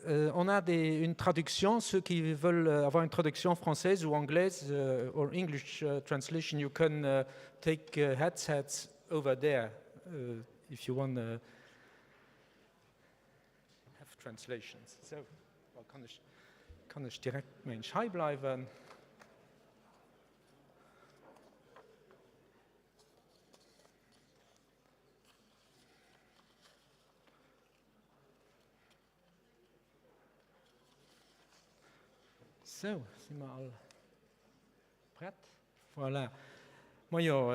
On a des, une traduction, ceux qui veulent avoir une traduction française ou anglaise or English translation, you can take headsets over there if you want have translations. Sou, da kann ech, kann ech direkt mensch hei bleiwen. Sou, si mer all prett? Voilà. Majo,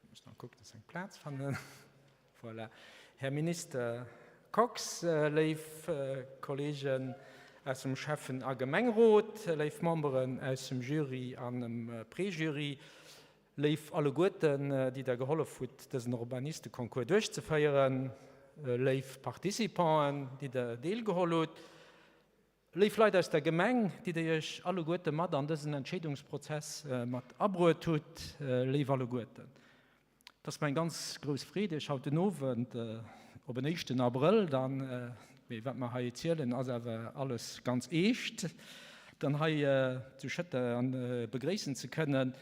muss nach kucken, dass ech eng Plaz fannen. Voilà. Här Minister Kox, léif Kolleegen aus dem Schäffen a Gemengerot, léif Memberen aus dem Jury an dem Préjury, Léif alleguerten, déi der gehollef hutt, dësen Urbanisteconcours duerchzeféieren, léif Participanten, déi der deelgeholl hutt, léif Leit aus der Gemeng, déi der Iech alleguerte mat an dësen Entscheedungsprozess mat abruet hutt, léif alleguerten. Et ass mer eng ganz grouss Freed, Iech haut den Owend op en éischten Abrëll dann, mee wat mer hei zielen ass awer alles ganz eescht, dann hei zu Schëtter begréissen ze kënnen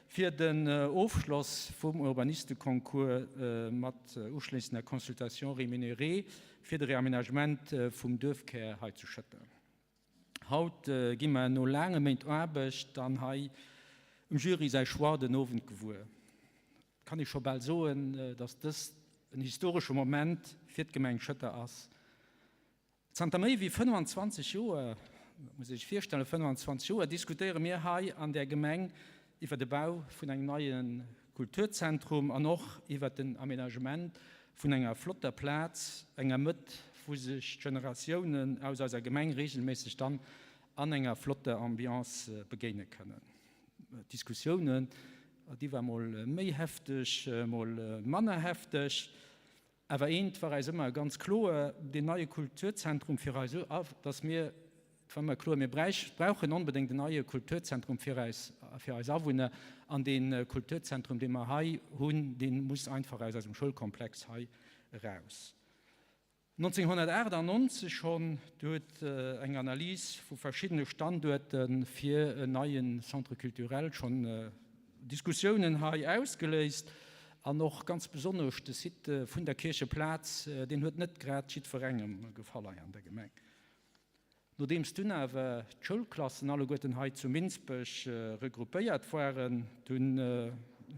fir den Ofschloss vum Urbanisteconcours mat uschléissender Consultation rémunérée fir de Réaménagement vum Duerfkär hei zu Schëtter. Haut gi mer no laange Méint Aarbecht dann hei um Jury säi Choix den Owend gewuer. Et kann ee scho bal soen, datt dëst en historesche Moment fir d'Gemeng Schëtter ass. Zanter méi wéi 25 Joer, dat muss ee sech virstellen, 25 Joer, diskutéiere mir hei an där Gemeng iwwer de Bau vun engem neie Kulturzentrum an och iwwer den Aménagement vun enger flotter Plaz, enger Mëtt, wou sech d'Generatiounen aus eiser Gemeng regelméisseg dann an enger flotter Ambiance begéine kënnen. D'Diskussiounen, déi war mol méi hefteg, mol manner hefteg. Awer eent war eis ëmmer ganz kloer, deen neie Kulturzentrum fir eis, dass mir, et war ëmmer kloer, mir brauchen onbedéngt en neie Kulturzentrum fir eis, fir eis Awunner. An dee Kulturzentrum, dee mer hei hunn, dee muss einfach aus eisem Schoulkomplex hei eraus. 1998 schonn, du huet eng Analys vu verschiddene Standuerte fir en neie Centre culturel schonn Diskussiounen hei ausgeléist an och ganz besonnesch de Site vun der Kiercheplaz, deen huet net grad jiddwerengem gefall hei an der Gemeng. Nodeems dunn awer d'Schoulklassen alleguerten hei zu Minsbech regroupéiert waren, dunn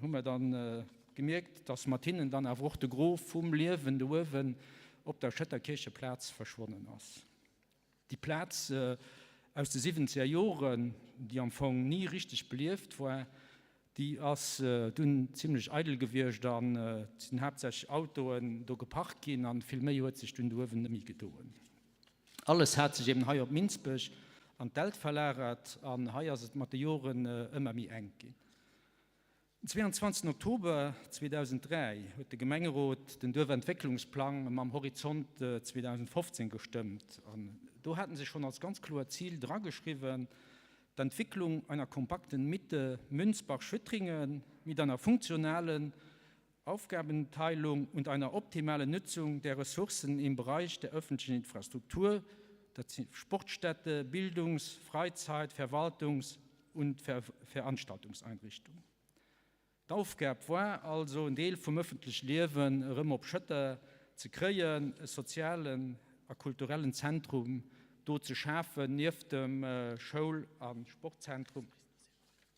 hu mer dann gemierkt, dass mat hinnen dann awer och de Gros vum Liewen do uewen op der Schëtter Kiercheplaz verschwonnen ass. Déi Plaz aus de siwwenzeger Joren, déi am Fong ni richteg belieft war, déi ass dunn zimlech eidel gewiescht an et sinn haaptsächlech Autoen do geparkt ginn an vill méi huet sech dunn do uewen net méi gedoen. Alles hat sech eben hei op Minsbech an d'Delt verlagert an hei ass et mat de Joren ëmmer méi enk ginn. Den 22 Oktober 2003 huet de Gemengerot den Duerfentwécklungsplang mam Horizont 2015 gestëmmt an do haten se schonn als ganz kloert Zil drageschriwwen, d'Entwicklung einer kompakten Mitte Münzbach-Schüttringen mit einer funktionalen Aufgabenteilung und einer optimalen Nutzung der Ressourcen im Bereich der öffentlichen Infrastruktur, dat si Sportstätte, Bildungs-, Freizeit-, Verwaltungs und Veranstaltungseinrichtungen. D'Aufgab war also, en Deel vum ëffentleche Liewen erëm op Schëtter ze kréien, e sozialen a kulturellen Zentrum do ze schafen, nieft dem Schoul a Sportzentrum.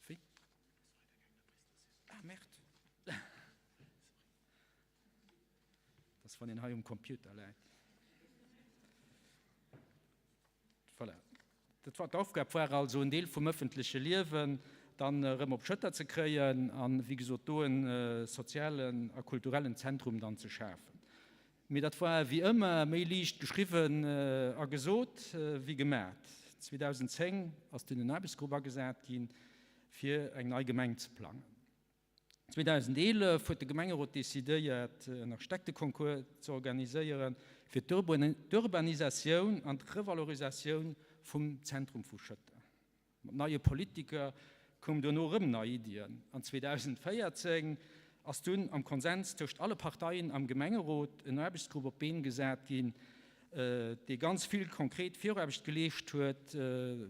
Wéi? Ah, Merde. Dat ass, wann een hei um Computer läit. Voilà. Dat war, d'Aufgab war also, en Deel vum ëffentleche Liewen dann erëm op Schëtter ze kréien an, wéi gesot, do e sozialen a kulturellen Zentrum dann ze schafen. Mee dat war wéi ëmmer méi liicht geschriwwen a gesot wéi gemat. 2010 ass dunn en Aarbechtsgrupp agesat ginn, fir eng nei Gemeng ze plangen. 2011 huet de Gemengerot decidéiert, en Architekteconcours ze organiséieren, fir d'Urbanisatioun an d'Revalorisatioun vum Zentrum vu Schëtter. Mat neie Politiker koumen duerno erëm nei Iddien an 2014 ass dunn am Konsens tëscht alle Parteien am Gemengerot en Aarbechtsgrupp op d'Been gesat ginn. dee ganz vill konkret Viraarbecht geleescht huet,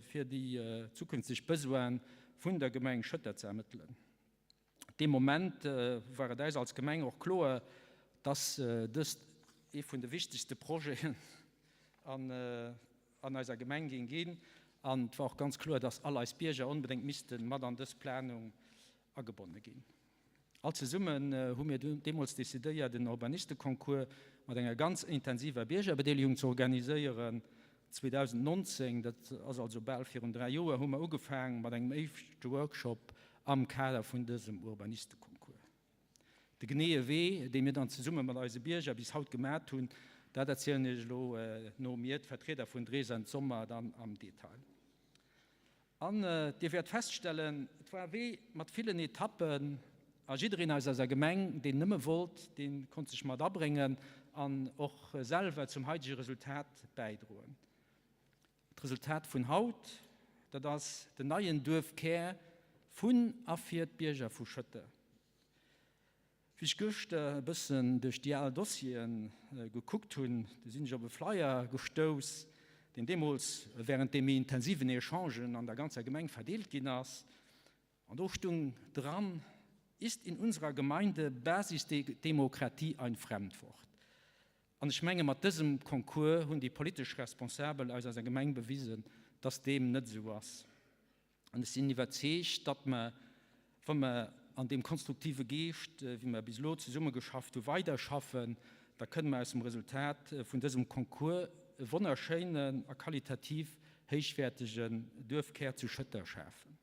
fir déi zukünfteg Besoine vun der Gemeng Schëtter ze ermëttelen. Dee Moment war et äis als Gemeng och kloer, dass dëst ee vun de wichtegste Projeten an eiser Gemeng géing ginn. An et war och ganz kloer, dass all eis Bierger onbedéngt misste mat an dës Planung agebonne ginn. All zesummen hu mir deemools decidéiert, en Urbanisteconcours mat enger ganz intensiver Biergerbedeelegung ze organiséieren. 2019, dat ass also bal virun 3 Joer, hu mer ugefaang mat engem éischte Workshop am Kader vun dësem Urbanisteconcours. De geneeë Wee, dee mir dann zesumme mat eise Bierger bis haut gemat hunn, dat erzielen Iech elo no mir, d'Vertrieder vun Drees and Sommer, dann am Detail. An Dir wäert feststellen, et war e Wee mat villen Etappen a jiddereen aus eiser Gemeng, deen nëmme wollt, dee konnt sech mat abréngen an och selwer zum haidege Resultat bäidroen. D'Resultat vun haut, dat ass den neien Duerfkär vun a fir d'Bierger vu Schëtter. Wéi ech gëschter e bëssen duerch déi al Dossieren gekuckt hunn, du sinn ech op e Flyer gestouss, deen deemools während de méi intensiven Echangen an der ganzer Gemeng verdeelt ginn ass. An do stung dran, Ist in unserer Gemeinde Basisdemokratie ein Fremdwort? An ech menge mat dësem Concours hunn déi politesch Responsabel aus eiser Gemeng bewisen, dass deem net esou ass. An ech sinn iwwerzeegt, datt mer, wa mer an deem konstruktive Geescht, wéi mer bis elo zesummegeschafft hu, weiderschaffen, da kënne mer aus dem Resultat vun dësem Concours e wonnerschéinen a qualitativ héichwäertegen Duerfkär zu Schëtter schafen.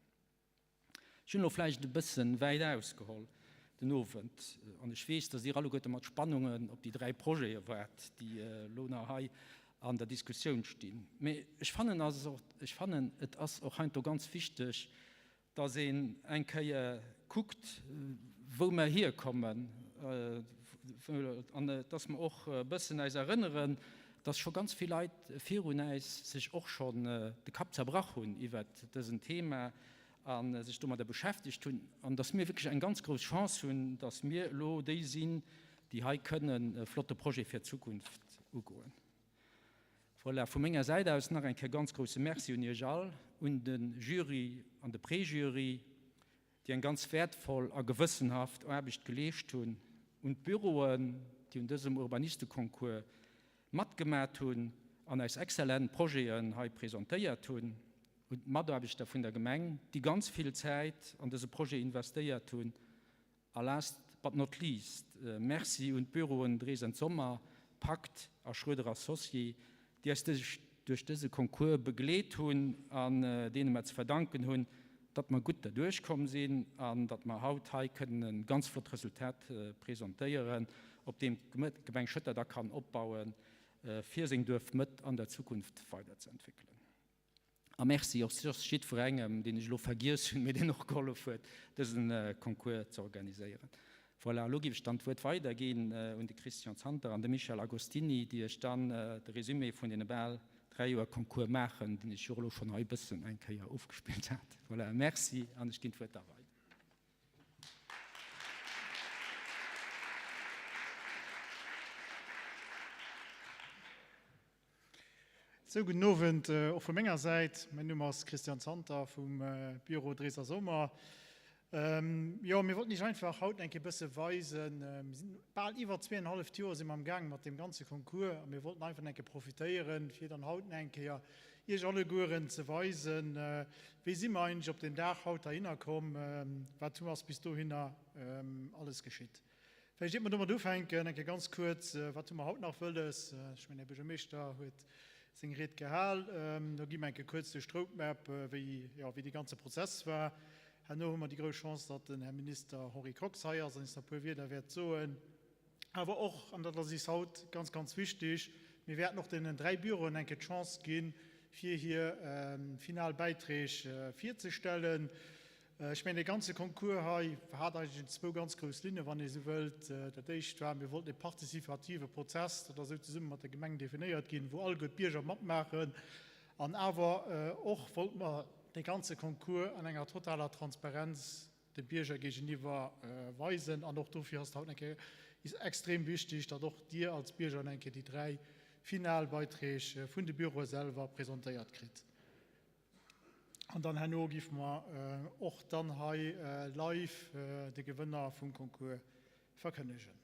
Ech hunn elo vläicht e bësse wäit ausgeholl den Owend an ech weess, datt Dir alleguerte mat Spannungen op déi 3 Projete waart, déi elo nach hei an der Diskussioun stinn. Mee ech fannen, ech fannen, et ass och heiansdo ganz wichteg, dass een eng Kéier kuckt, wou mer hierkommen an dass mer och e bëssen äis erënneren, dass scho ganz vill Leit virun äis sech och schonn de Kapp zerbrach hunn iwwert dësen Thema a sech domadder beschäftegt hunn an dass mir wierklech eng ganz grouss Chance hunn, dass mir elo déi sinn, déi hei kënnen e flotte Projet fir d'Zukunft ugoen. Voilà, vu menger Säit aus nach eng Kéier ganz grousse Merci un Iech all, un de Jury an de Préjury, déi eng ganz wäertvoll a gewëssenhaft Aarbecht geleescht hunn, un d'Büroen, déi un dësem Urbanisteconcours matgemat hunn an eis exzellent Projeten hei presentéiert hunn, un d'Mataarbechter vun der Gemeng, déi ganz vill Zäit an dëse Projet investéiert hunn, A last but not least, Merci un d'Büroen Drees and Sommer, Pakt a Schroeder Associés, déi eis duerch dëse Concours begleet hunn an deene mer ze verdanken hunn, datt mer gutt derduerch komm sinn an datt mer haut hei kënnen e ganz flott Resultat presentéieren, op deem d'Gemeng Schëtter da kann opbauen, fir seng Duerfmëtt an der Zukunft weiderzeentwéckelen. A Merci och soss jiddwerengem, deen ech elo vergiess hunn, mee deen och gehollef huet, dësen Concours ze organiséieren. Voilà, elo géif ech dann d'Wuert weiderginn un de Christian Zanter an de Michel Agostini, déi iech dann de Résumé vun deene bal 3 Joer Concours maachen, deen ech jo och elo schonn hei e bëssen eng Kéier ofgespillt hat. Voilà, Merci an ech ginn d'Wuert da weider. Sou, gudden Owend och vu menger Säit. Mäin Numm ass Christian Zanter vum Büro Drees a Sommer. Jo, mir wollten Iech einfach haut eng Kéier bësse weisen, mir sinn bal iwwer zweeënhalleft Joer si mer am Gaang mat deem ganze Concours a mir wollten einfach eng Kéier profitéieren, fir dann haut eng Kéier Iech allegueren ze weisen, wéi si mer eigentlech op deen Dag haut heihinner komm, wat hu ass bis dohinner alles geschitt. Vläicht iert mer domat ufänken, eng Kéier ganz kuerz, Wat hu mer haut nach wëlles? Ech mengen, Här Buergermeeschter huet seng Ried gehal. Do gi mer eng Kéier kuerz duerch d'Roadmap, wéi, jo, wéi dee ganze Prozess war. Herno hu mer déi grouss Chance, datt den Här Minister Henri Kox hei ass an eis nach e puer Wierder wäert soen. Awer och, an dat ass eis haut ganz, ganz wichtig, mir wäerten och deenen dräi Büroen eng Kéier d'Chance ginn, fir hir final Bäiträg virzestellen. Ech mengen, dee ganze Concours hei hat eigentlech zwou ganz grouss Linne, wann ee sou wëllt. Dat éischt war, mir wollten e participative Prozess, dat ass esou zesumme mat der Gemeng definéiert ginn, wou alleguer d'Bierger matmaachen. An awer och wollte mer dee ganze Concours an enger totaler Transparenz de Bierger géigeniwwer weisen. An och dofir ass et haut eng Kéier extrem wichtig, datt och Dir als Bierger eng Kéier déi dräi. final Beiträg vun de Büroe selwer presentéiert kritt. An dann herno géife mer och dann hei live de Gewënner vum Concours verkënnegen.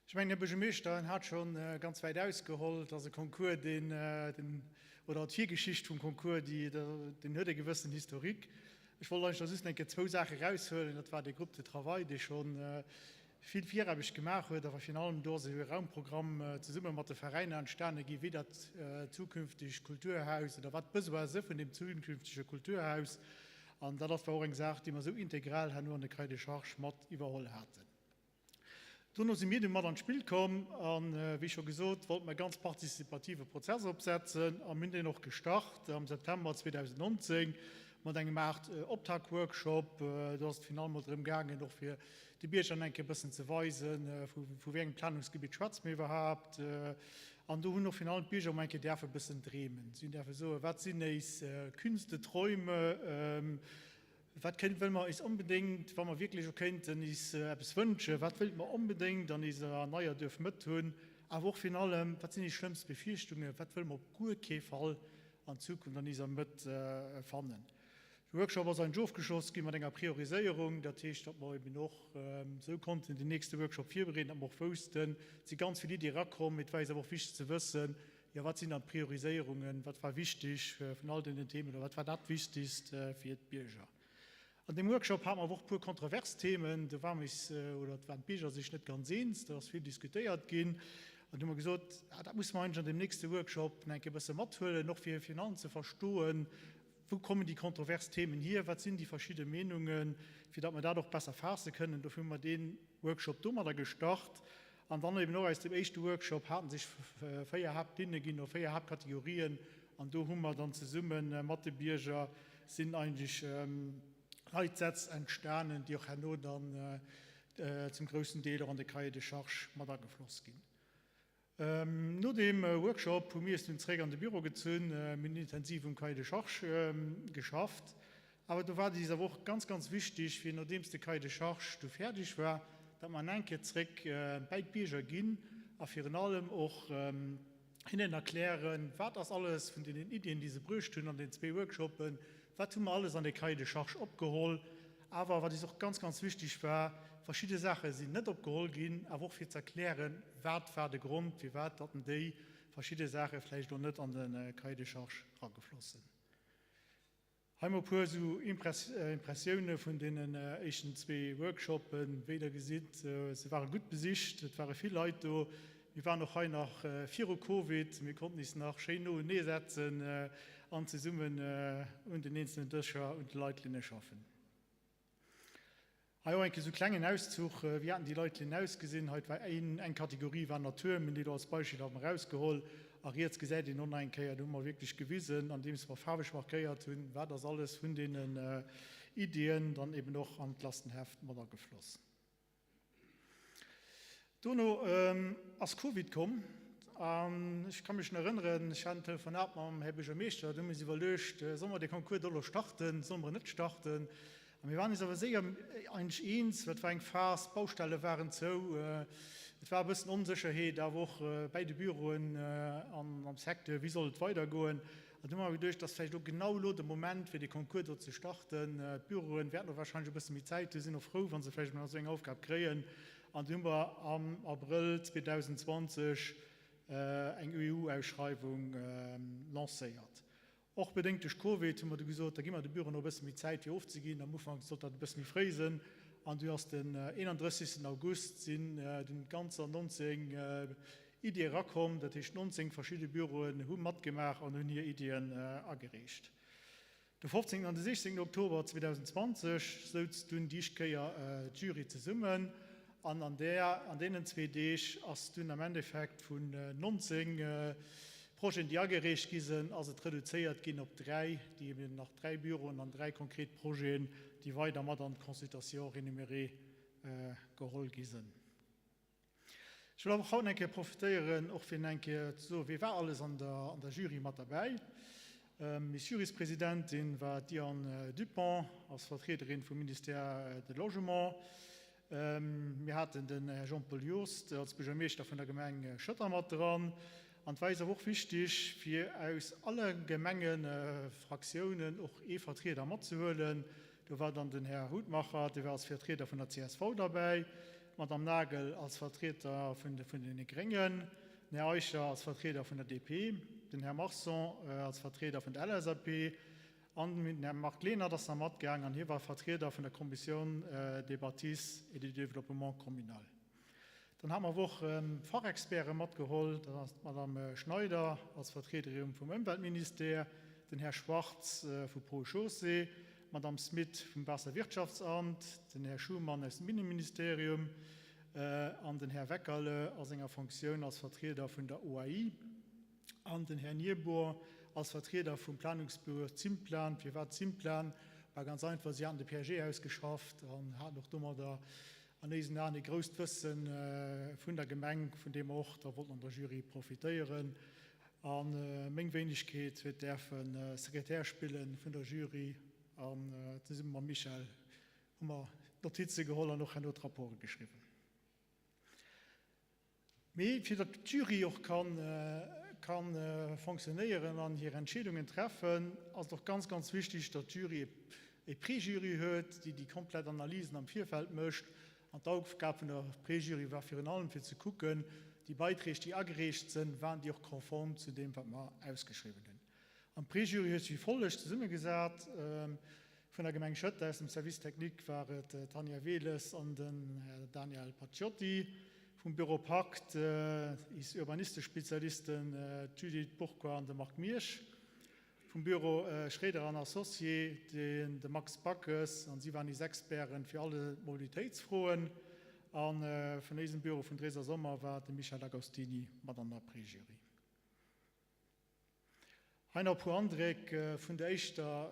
Ech mengen, Här Buergermeeschter, en hat scho ganz wäit ausgeholl, dass e Concours, deen, oder d'Virgeschicht vum Concours, déi, deen huet e gewëssen Historique. Ech wollt eigentlech just eng Kéier zwou Saache eraushuelen. Dat war dee Groupe de travail, dee scho vill Viraarbecht gemaach huet, awer virun allem do ass e Raumprogramm zesumme mat de Veräiner entstane gi wéi dat zukünftegt Kulturhaus oder wat d'Besoine si vun deem zukünftege Kulturhaus. An dat ass war och eng Saach, déi mer esou integral herno an de Cahier de charges mat iwwerholl haten. Dono si mir du mat an d'Spill komm an, wéi scho gesot, wollte mer e ganz participative Prozess opsetzen a mir hunn deen och gestart am September 2019 mat engem Aart Optaktworkshop. Do ass et virun allem mol drëm gaangen, och fir de Bierger eng Kéier e bëssen ze weisen, vu wéi engem Planungsgebitt schwätze mir iwwerhaapt. An do hunn och virun allem d'Bierger mol eng Kéier däerfe e bëssen dreemen. Si hunn däerfe soen, wat sinn éis kühnste Träume, Wat kéint, wëlle mer is onbedéngt, wa mer wierklech och kéinten is eppes wënschen, wat wéilte mer onbedéngt an iser neier Duerfmëtt hunn? Awer och virun allem, wat sinn is schlëmmst Befierchtungen, wat wëlle mer op guer kee Fall an Zukunft an iser Mëtt fannen? De Workshop ass eigentlech ofgeschloss gi mat enger Prioriséierung, dat heescht, datt mer eben och esou konnten den nächste Workshop virbereeden, datt mer och woussten, et si ganz vill Iddie erakomm, mee et war is awer och wichteg ze wëssen, Jo, wat sinn dann d'Prioriséierungen? Wat war wichtig vun all deenen Themen oder wat war dat Wichtigst fir d'Bierger? An deem Workshop hate mer awer och e puer kontrovers Themen. Do ware mer eis, oder waren d'Bierger sech net ganz eens. Do ass vill diskutéiert ginn. An do hu mer gesot, ah, dat musse mer eigentlech an deem nächste Workshop nach eng Kéier e bësse mathuelen, och fir virun allem ze verstoen, Wou kommen déi kontrovers Themen hier? Wat sinn déi verschidde Meenungen, fir datt mer dat och besser faasse kënnen? Dofir hu mer dee Workshop domadder gestart. An dann eben och aus dem éischte Workshop haten sech véier Haaptlinne ginn, oder véier Haaptkategorien. An do hu mer dann zesumme mat de Bierger sinn eigentlech Leitsätz entstanen, déi och herno dann zum groussen Deel och an de Cahier de charges mat agefloss ginn. No deem Workshop hu mir eis dunn zeréck an de Büro gezunn. Mir hunn intensiv um Cahier de charges geschafft. Awer do war et eis awer och ganz, ganz wichtig, fir nodeems de Cahier de charges du fäerdeg war, datt mer eng Kéier zeréck bäi d'Bierger ginn a virun allem och hinnen erklären, wat ass alles vun deenen Iddien, déi se bruecht hunn an den zwee Workshoppen, wat hu mer alles an dee Cahier de charges opgeholl. Awer wat eis och ganz, ganz wichtig war, Verschidde Saache sinn net opgeholl ginn, awer och fir ze erklären, wat war de Grond, firwat datt déi verschidde Saache vläicht elo net an de Cahier de charges eragefloss sinn. Hei mol e puer esou Impressioune vun deenen éischten zwee Workshoppen. Wéi Der gesitt, se ware gutt besicht, et ware vill Leit do. Mir waren och hei nach viru Covid, mir konnten is nach schéin no enee setzen an zesummen un den eenzelnen Dëscher un de Leitlinne schaffen. Hei och eng Kéier sou klengen Auszuch, wéi haten déi Leitlinnen ausgesinn. Hei war een, eng Kategorie war Natur, mir hunn déi do als Beispill erëm erausgeholl. A riets gesäit een och nach eng Kéier, do hu mer wierklech gewisen, andeems mer faarweg markéiert hunn, wat ass alles vun deenen Iddien dann eben och an d'Lastenheft mat agefloss. Dono ass Covid komm an ech ka mech nach erënneren, ech hat en Telefonat mam Här Buergermeeschter, do hu mir eis iwwerluecht, solle mer dee Concours do elo starten, solle mer en net starten? A mir waren eis awer séier eigentlech eens, well et war eng Phas, d'Baustelle waren zou, et war e bëssen Onsécherheet awer och bäi de Büroen an am Secteur, wéi soll et weidergoen? An du hu mer awer geduecht, dass vläicht elo genau elo de Moment, fir dee Concours do ze starten. D'Büroen wäerten och wahrscheinlech e bësse méi Zäit hunn, sinn och frou, wa se vläicht emol esou eng Aufgab kréien. An du hu mer am Abrëll 2020 eng EU-Ausschreiwung lancéiert. Och bedéngt duerch Covid hu mer du gesot, da gi mer de Büroen och e bësse méi Zäit, fir ofzeginn. Am Ufank sollt dat e bësse méi fréi sinn. An du ass den 31. August sinn dunn ganzer 19 Iddie erakomm, dat heescht 19 verschidde Büroen hu matgemaach an hunn hir Iddien agereecht. De 15 an de 16 Oktober 2020 souz dunn déi éischt Kéier d'Jury zesummen an an där, an deenen zwee Deeg ass dunn am Endeffekt vun 19 Projeten, déi agereecht gi sinn, ass et reduzéiert ginn op dräi, déi eben nach dräi Büroen an dräi konkret Projeten, déi weider mat an d'Consultation rémunérée geholl gi sinn. Ech wëll awer och haut eng Kéier profitéieren, och fir eng Kéier ze soen, wie war alles an der, an der Jury mat derbäi. Miss Juryspresidentin war d'Diane Dupont als Vertriederin vum Ministère de Logement. Mir haten den Här Jean-Paul Jost als Buergermeeschter vun der Gemeng Schëtter mat dran. An et war eis awer och wichtig, fir aus alle Gemengefraktiounen och ee Vertrieder matzehuelen. Do war dann den Här Hutmacher, dee war als Vertrieder vun der csv derbäi, d'Madame Nagel als Vertrieter vun deene Gréngen, den Här Eicher als Vertrieder vun der DP, den Här Marson als Vertrieder vun der LSAP an den Här Marc Lenert ass nach matgaang an hie war Vertrieder vun der Commission des bâtisses et du développement communal. Dann hate mer awer och Fachexperte matgeholl, dat ass d'Madame Schneider als Vertriederin vum Ëmweltministère, den Här Schwartz vu Ponts et Chaussées, d'Madame Smith vum Waasserwirtschaftsamt, den Här Schumann aus dem Inneministerium an den Här Weckerle a senger Fonctioun als Vertrieder vun der OAI an den Här Nieboer als Vertrieder vum Planungsbüro Zimplan. Firwat Zimplan? War ganz einfach, si haten de PAG ausgeschafft an haten och domadder an éisen Aen e grousst Wësse vun der Gemeng, vun deem mer och da wollten an der Jury profitéieren. A meng Wéinegkeet huet däerfe Sekretär spille vun der Jury an zesumme mam Michel hu mer d'Notize geholl an och herno d'Rapporte geschriwwen. Mee fir datt d'Jury och ka fonctionnéieren an hir Entscheedungen treffen, ass et och ganz, ganz wichtig, datt d'Jury e Préjury huet, déi déi komplett Analysen am Virfeld mécht. An d'Aufgab vun der Préjury war virun allem fir ze kucken, déi Beiträg, déi agereecht sënn, waren déi och konform zu deem, wat mer ausgeschriwwen hunn. An d'Préjury huet sech wéi follegt zesummegesat, Vun der Gemeng Schëtter aus dem Service technique war et d'Tanja Wehles an den Här Daniel Paciotti, vum Büro Pakt is Urbanistespezialisten d'Judith Bourquois an de Marc Miersch, vum Büro Schréider an Associés den de Max Backes an si waren is Experten fir alle Mobilitéitsfroen a vun éisem Büro vun Drees a Sommer war de Michel Agostini mat an der Préjury. Hei nach e puer Andréck vun der éischter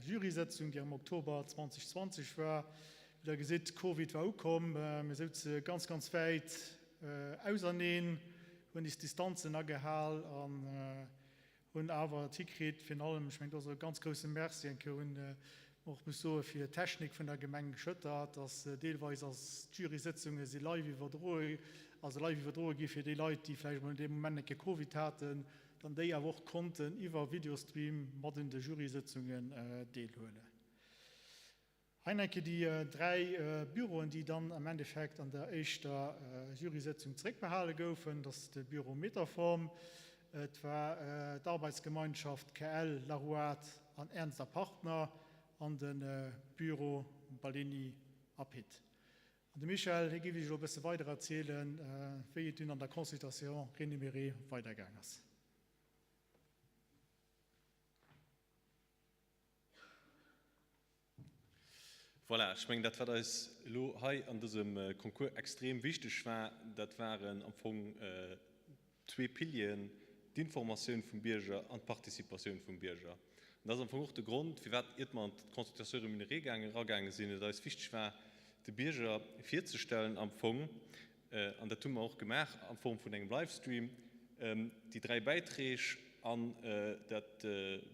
Jurysëtzung, déi am Oktober 2020 war. Wéi der gesitt, Covid war ukomm, mir souze ganz, ganz wäit auserneen, hunn is Distanzen agehal an hunn awer et hikritt, virun allem, ech mengen, do ass och e ganz grousse Merci eng Kéier un och muss soe fir d'Technik vun der Gemeng Schëtter, dass deelweis ass d'Jurysëtzunge si live iwwerdroe, also live iwwerdroe gi fir déi Leit, déi vläicht emol an deem Moment eng Kéier Covid haten, dann déi awer och konnten iwwer Videostream mat un de Jurysëtzungen deelhuelen. Hei nach eng Kéier déi 3 Büroen, déi dann am Endeffekt an der éischter Jurysëtzung zeréckbehale goufen. Dat ass de Büro Metaform, et war d'Arbeitsgemeinschaft KL, Larouat an Ernst a Partner an de Büro Ballini a Pitt. An de Michel, hie géif Iech elo e bësse weider erzielen, wéi et dunn an der Consultation rémunérée weidergaang ass. Voilà, ech mengen, dat wat eis elo hei an dësem Concours extrem wichteg war, dat waren am Fong zwee Pilieren, d'Informatioun vum Bierger an d'Participatioun vum Bierger. An dat ass am Fong och de Grond, firwat, iert mer an d'Consultation rémunérée gaangen, eragaange sinn, et eis wichteg war, de Bierger virzestellen am Fong, An dat hu mer och gemaach a Form vun engem Livestream, déi 3 Bäiträg. An dat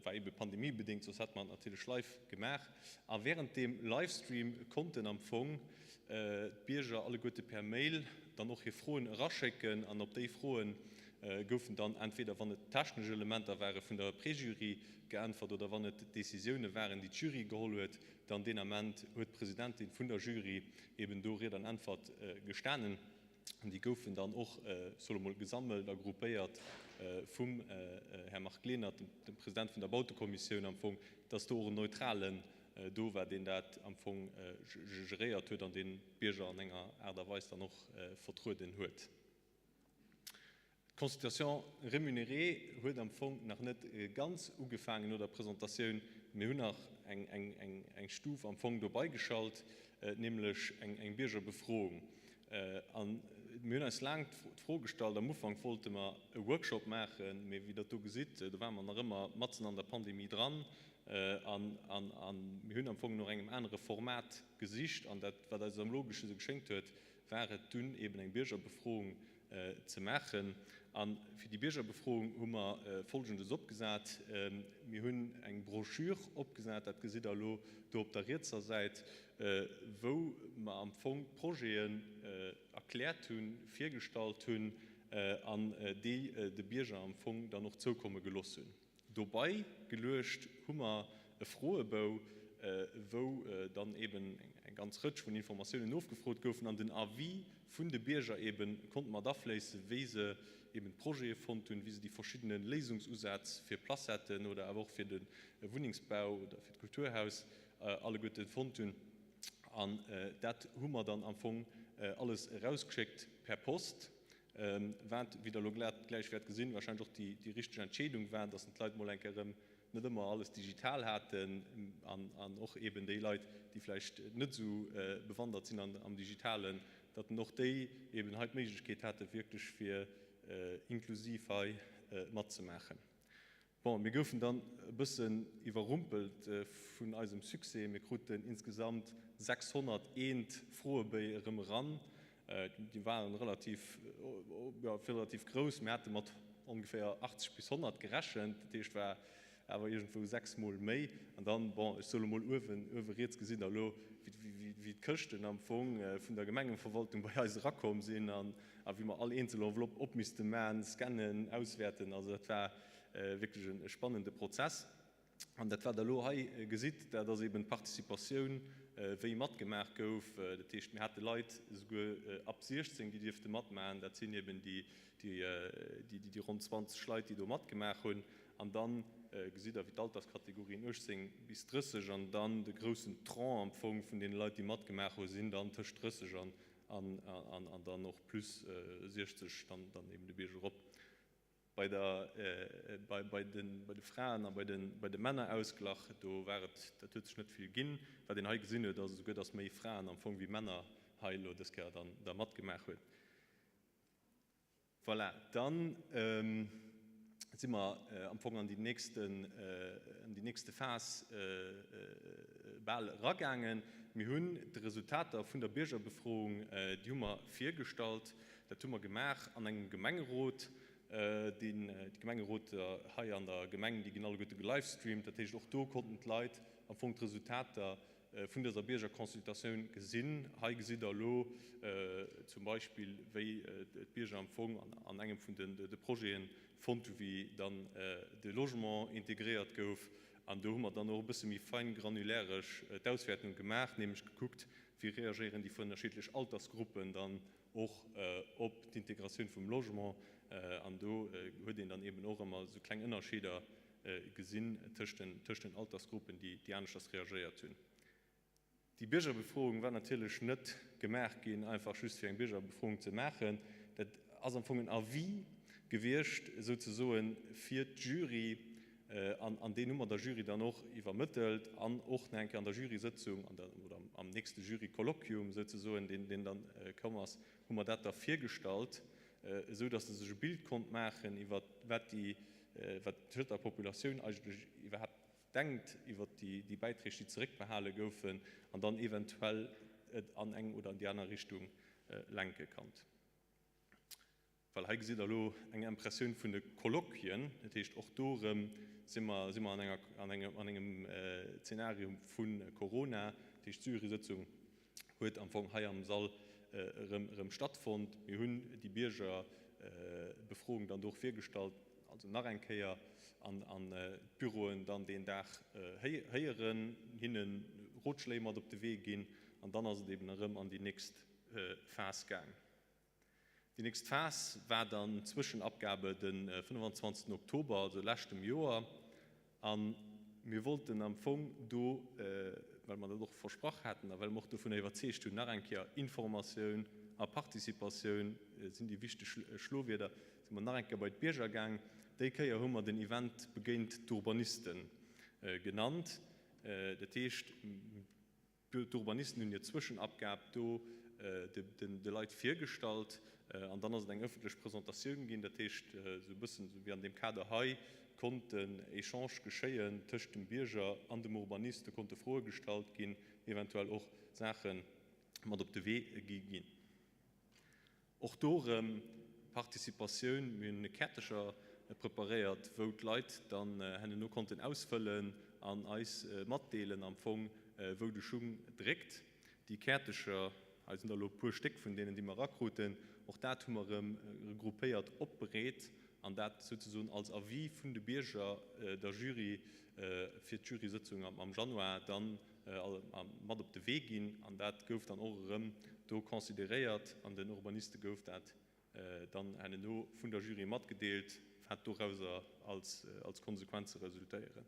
war eebe pandemiebedéngt, soss hätte mer et natierlech live gemaach. A wärend deem Livestream konnten am Fong d'Bierger alleguerte per Mail dann och hir Froen eraschécken. An op déi Froe goufen dann entweder, wann et technesch Elementer ware vun der Prejury geäntwert oder wann et Decisioune waren, déi d'Jury geholl huet, Dann deen Ament huet d'Presidentin vun der Jury eben do Ried an Äntwert gestanen. An déi goufen dann och, soe mol, gesammelt a gruppéiert vum Här Marc Lenert, dem President vun der Bautekommissioun am Fong, dass do och en Neutralen do war, deen dat am Fong geréiert huet an deen d'Bierger an enger Aart a Weis dann och vertrueden huet. D'Consultation rémunérée huet am Fong nach net ganz ugefaangen no der Presentatioun. Mir hunn nach eng Stuf am Fong dobei geschalt, nämlech eng Biergerbefroung. A mir hunn eis laang d'Fro gestallt, am Ufank wollte mer e Workshop maachen, mee wéi Der do gesitt, do ware mer nach ëmmer matzen an der Pandemie dran. A mir hunn am Fong no engem anere Format gesicht. An dat, wat eis am logeschste geschéngt huet, war et dunn eben eng Biergerbefroung ze maachen. A fir déi Biergerbefroung hu mer Folgendes opgesat, Mir hunn eng Broschür opgesat, dat gesitt Der elo do op der rietser Säit, wou mer am Fong d'Projeten erkläert hunn, virgestallt hunn an déi de Bierger am Fong dann och zoukomme geloss hunn. Dobei geluecht hu mer e Froebou, wou dann eben eng ganz Rëtsch vun Informatiounen ofgefrot goufen an den Avis vun de Bierger eben konnt mat afléissen, wéi se eben d'Projete fonnt hunn, wéi se déi verschiddene Léisungsusätz fir Placetten oder awer och fir de Wunnengsbau oder fir d'Kulturhaus alleguerte fonnt hunn. An dat hu mer dann am Fong alles erausgeschéckt per Post. Wat, wéi Der elo gläich wäert gesinn, wahrscheinlech och déi richteg Entscheedung war, dass d'Leit mol eng Kéier erëm net ëmmer alles digital haten an och eeben déi Leit, déi vläicht net esou bewandert sinn am Digitalen, datt och déi eeben hei d'Méiglechkeet hate wierklech fir inklusiv hei matzemaachen. Bon, mir goufen dann e bëssen iwwerrumpelt vun eisem Succès. Mir kruten insgesamt 601 Froebéi erëm eran. Déi waren relativ, jo, relativ grouss. Mir hate mat ongeféier 80 bis 100 gerechent. Dat heescht, war awer iergendwou 6 Mol méi. An dann, bon, ech soe mol uewen, uewe riets gesitt Der elo, wéi d'Këschten am Fong vun der Gemengeverwaltung bei eis erakomm sinn an wéi mer all eenzel Enveloppe op misste man, scannen, auswäerten. Also dat war wierklech e spannende Prozess. An dat, wat Der elo hei gesitt, dat ass eben d'Participatioun, wéi matgemaach gouf. Dat heescht, mir hate Leit esouguer ab 16, déi dierfte matmachen. Dat sinn eben déi ronn 20 Leit, déi do matgemaach hunn. An da gesitt Der, wéi d'Alterskategorien 18 bis 30 an dann de groussen Tronc am Fong vun deene Leit, déi matgemaach hu sinn dann tëscht 30 an dann och plus 60 dann eben de Bierg erop. Bei der, bei, bei den, bei de Fraen a bei den, bei de Männer ausglach, do war et, dat huet sech net vill ginn. Wat een hei gesinn huet, ass esouguer, dass méi Fraen am Fong wéi Männer hei elo dës Kéier dann da matgemaach huet. Voilà, dann si mer am Fong an déi nächsten, an déi nächste Phas bal eragaangen. Mir hunn d'Resultater vun der Biergerbefroung, déi hu mer virgestallt. Dat hu mer gemaach an engem Gemengerot. Deen, déi Gemengeroter hei an der Gemeng, déi ginn alleguerte gelivestreamt. Dat heescht, och do konnten d'Leit am Fong d'Resultater vun dëser Biergerconsultatioun gesinn. Hei gesitt Der elo zum Beispill, wéi d'Bierger am Fong an engem vun de Projete fonnt hu wéi dann de Logement integréiert gouf. An do hu mer dann och e bësse méi feingranulairesch d'Auswäertung gemaach, nämlech gekuckt, wéi reagéieren déi ënnerschiddlech Altersgruppen dann och op d'Integratioun vum Logement. An do huet een dann eben och ëmmer esou kleng Ënnerscheeder gesinn tëscht den Altersgruppen, déi aneschters reagéiert hunn. Déi Biergerbefroung war natierlech net gemaach ginn, einfach just fir eng Biergerbefroung ze maachen. Dat ass am Fong en Avis gewiescht souzesoen fir d'Jury. An deen hu mer der Jury dann och iwwermëttelt an och nach eng Kéier an der Jurysëtzung an der, oder am nächste Jurykolloquium souzesoen, deen, deen dann komm ass, hu mer dat da virgestallt, esou datt se sech e Bild konnt maachen iwwer wat déi, wat d'Schëtter Populatioun eigentlech iwwerhaapt denkt iwwer déi, déi Bäiträg, déi zeréckbehale goufen, an dann eventuell et an eng oder an déi aner Richtung lenke kannt. Well hei gesitt Der elo eng Impressioun vun de Colloquien. Dat heescht, och do erëm si mer, si mer an enger, an engem, an engem Zeenarium vu Corona. Dat heescht, d'Jurysëtzung huet am Fong hei am Sall erëm, erëm stattfonnt. Mir hunn déi Biergerbefroung dann do och virgestallt, also nach eng Kéier, an, an d'Büroen dann deen Dag héieren, hinne Rotschléi mat op de Wee ginn. An dann ass et eben erëm an déi nächst Phas gaang. Déi nächst Phas war dann d'Zwëschenabgabe de 25 Oktober, also leschtem Joer. A mir wollten am Fong do, well mer dat och versprach haten a well mer och dovunner iwwerzeegt hunn, nach eng Kéier, Informatioun a Participatioun sinn déi wichteg Schlowierder, si mer nach eng Kéier bei d'Bierger gaang. Déi Kéier hu mer den Event Begéint d'Urbaniste genannt. Dat heescht, D'Urbanisten hunn hir Zwëschenabgab do de Leit virgestallt an dann ass et eng ëffentlech Presentatioun ginn. Dat heescht, esou e bëssen esou wéi an deem Kader hei konnt en Echange geschéien tëscht dem Bierger an dem Urbanist. Do konnte Froe gestallt ginn, eventuell och Saache mat op de Wee gi ginn. Och do erëm. Participatioun, mir hunn Käertecher preparéiert, wou d'Leit dann henneno konnten ausfëllen an eis matdeelen am Fong, wou de Schung dréckt. Déi Käertecher, hei sinn der elo e puer Stéck vun deenen, déi mer erakruten, och dat hu mer erëm regroupéiert opbereet an dat souzesoen als Avis vun de Bierger der Jury fir d'Jurysëtzung am Januar dann mat op de Wee ginn. An dat gouf dann och erëm do consideréiert an den Urbaniste gouf dat dann herno vun der Jury matgedeelt, wat dorauser als Konsequenze resultéieren.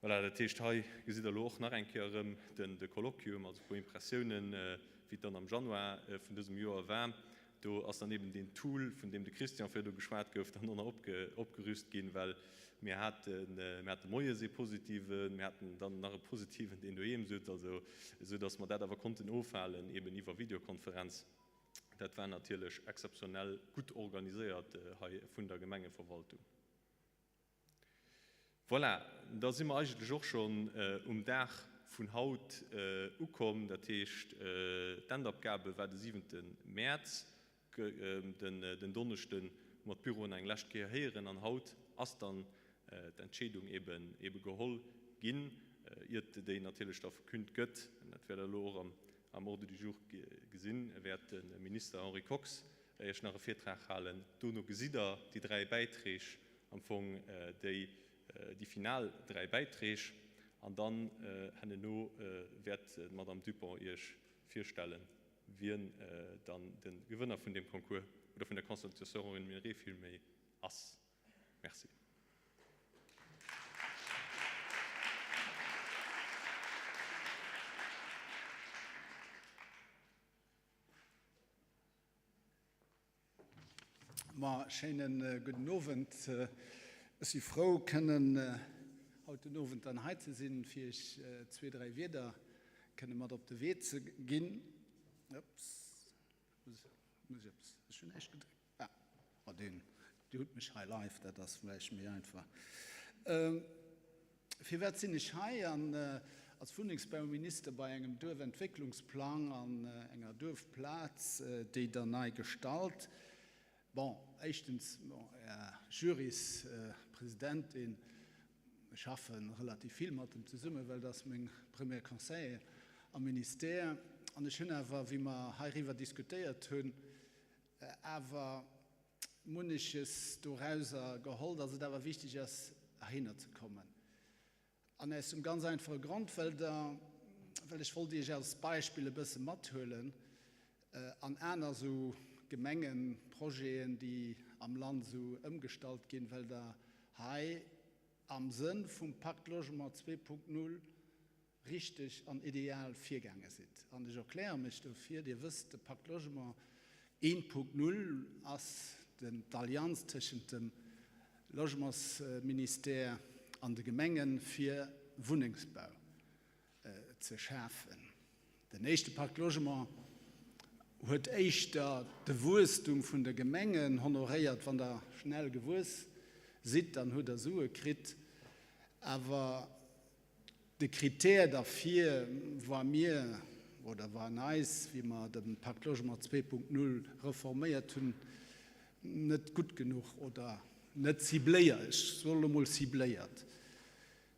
Voilà, dat heescht, hei gesitt Der elo och nach eng Kéier erëm den de Colloquium, also e puer Impressiounen, wéi et dann am Januar vun dësem Joer war. Do ass dann eben deen Tool, vun deem de Christian virdu geschwat gouf, dann och nach opgerüst ginn, well mir haten, mir hate moies ee positiven, mir haten dann nach e positiven, deen doheem sutz, also esou datt mer dat awer konnten ofhalen eben iwwer Videokonferenz. Dat war natierlech exzeptionell gutt organiséiert hei vun der Gemengeverwaltung. Voilà, da si mer eigentlech och schonn um Dag vun haut ukomm. Dat heescht, d'Endabgabe war de siwente Mäerz, den Donneschden hu mer d'Büroen eng lescht Kéier héieren an haut ass dann d'Entscheedung ebe geholl ginn, iert déi natierlech da verkünnt gëtt. Dat wäert Der elo och am Ordre du jour gesinn, wäert de Minister Henri Kox Iech nach e Virtrag halen. Dono gesitt Der déi dräi Bäitreeg, am Fong déi déi final dräi Bäitreeg. An dann henneno wäert d'Madame Dupont Iech virstellen, wien dann de Gewënner vun deem Concours oder vun der Consultation rémunérée villméi ass. Merci. Ma schéine gudden Owend. Ech si frou, kënnen haut den Owend dann hei ze sinn, fir Iech zwee, dräi Wierder kënne mat op de Wee ze ginn. Ups, muss ech eppes, ech hunn näischt gedréckt. Ah, ma deen, Dir hutt mech hei live, dat ass vläicht méi einfach. Firwat sinn ech hei an als Wunnengsbauminister bei engem Duerfentwécklungsplang an enger Duerfplaz, déi Der nei gestalt? Bon, éischtens, bon, Här Juryspresidentin, ech schaffe relativ vill mat em zesummen, well dat ass meng Première Conseillère am Ministère. An ech hunn awer, wéi mer heiriwwer diskutéiert hunn, awer munneches dorauser geholl, dass et awer wichteg ass, heihinner ze kommen. An aus dem ganz einfache Grond, well Der, well ech wollt Iech als Beispill e bësse mathuelen an aner esou Gemengeprojeten, déi am Land esou ëmgestallt ginn, well Der hei am Sënn vum Pacte Logement 2.0 richteg an ideal virgaange sidd. An ech erkläre mech dofir. Dir wësst, de Pacte Logement 1.0 ass d'Allianz tëschent dem Logementsministère an de Gemenge fir Wunnengsbau ze schafen. Den éischte Pacte Logement huet éischter de Wuesstum vun de Gemengen honoréiert. Wann Der schnell gewuess sidd, dann hutt Der Sue kritt. Awer De Critère derfir war mir, oder waren eis, wéi mer de Pacte Logement 2.0 reforméiert hunn, net gutt genuch oder net cibléiert, ech soe lo mol cibléiert.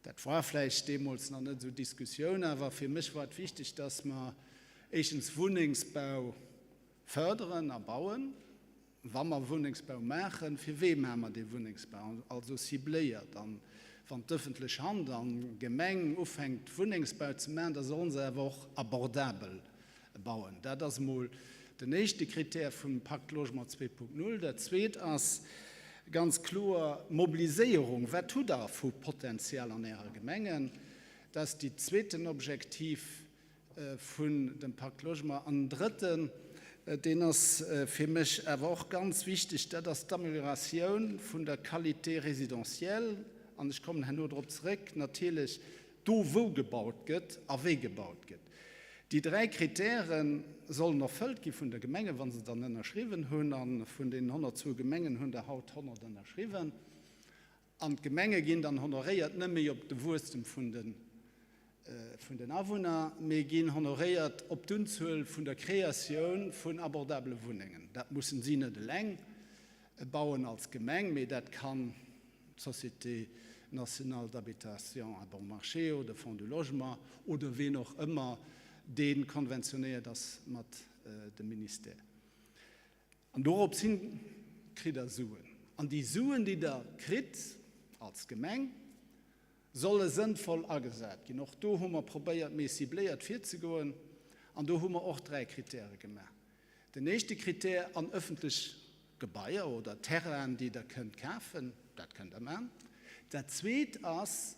Dat war vläicht deemools nach net esou d'Diskussioun, awer fir mech war et wichteg, dass mer éischtens Wunnengsbau fërderen a bauen. Wa mer Wunnengsbau maachen, fir wee maache mer dee Wunnengsbau? Also cibléiert. A wann d'ëffentlech Hand an d'Gemeng ufänkt Wunnengsbau ze maachen, da solle se awer och abordabel bauen. Dat ass emol den éischte Critère vum Pacte Logement 2.0. Dat zweet ass ganz kloer d'Mobiliséierung. Wat hutt Der vu Potenzial an Ärer Gemengen? Dat ass déi zweeten Objektiv. vun dem Pacte Logement. An den drëtten, deen ass fir mech awer och ganz wichteg, dat ass d'Amélioratioun vun der Qualité résidentielle. An ech kommen herno drop zeréck, natierlech do, wou gebaut gëtt a wéi gebaut gëtt. Déi dräi Kritäre sollen erfëllt gi vun de Gemengen, wa se dann ënnerschriwwen hunn. A vun deenen 102 Gemengen hunn der haut 100 ënnerschriwwen. An d'Gemenge ginn dann honoréiert net méi op de Wuesstem vun de. vun den Awunner, mee ginn honoréiert op d'Unzuel vun der Kreatioun vun abordabele Wunnengen. Dat mussen si net eleng bauen als Gemeng, mee dat kann d'Société nationale d'habitation à bon marché oder Fonds du logement oder ween och ëmmer, dee konventionéiert ass mat dem Ministère. An dorops hin kritt Der Suen. An déi Suen, déi Der kritt als Gemeng, solle sënnvoll agesat ginn. Och do hu mer probéiert, méi cibléiert virzegoen. An do hu mer och 3 Kritäre gemaach. Den éischte Kritär, an ëffentlech Gebaier oder Terrainen, déi Der kënnt kafen, dat kënnt Der maachen. Dat Zweet ass,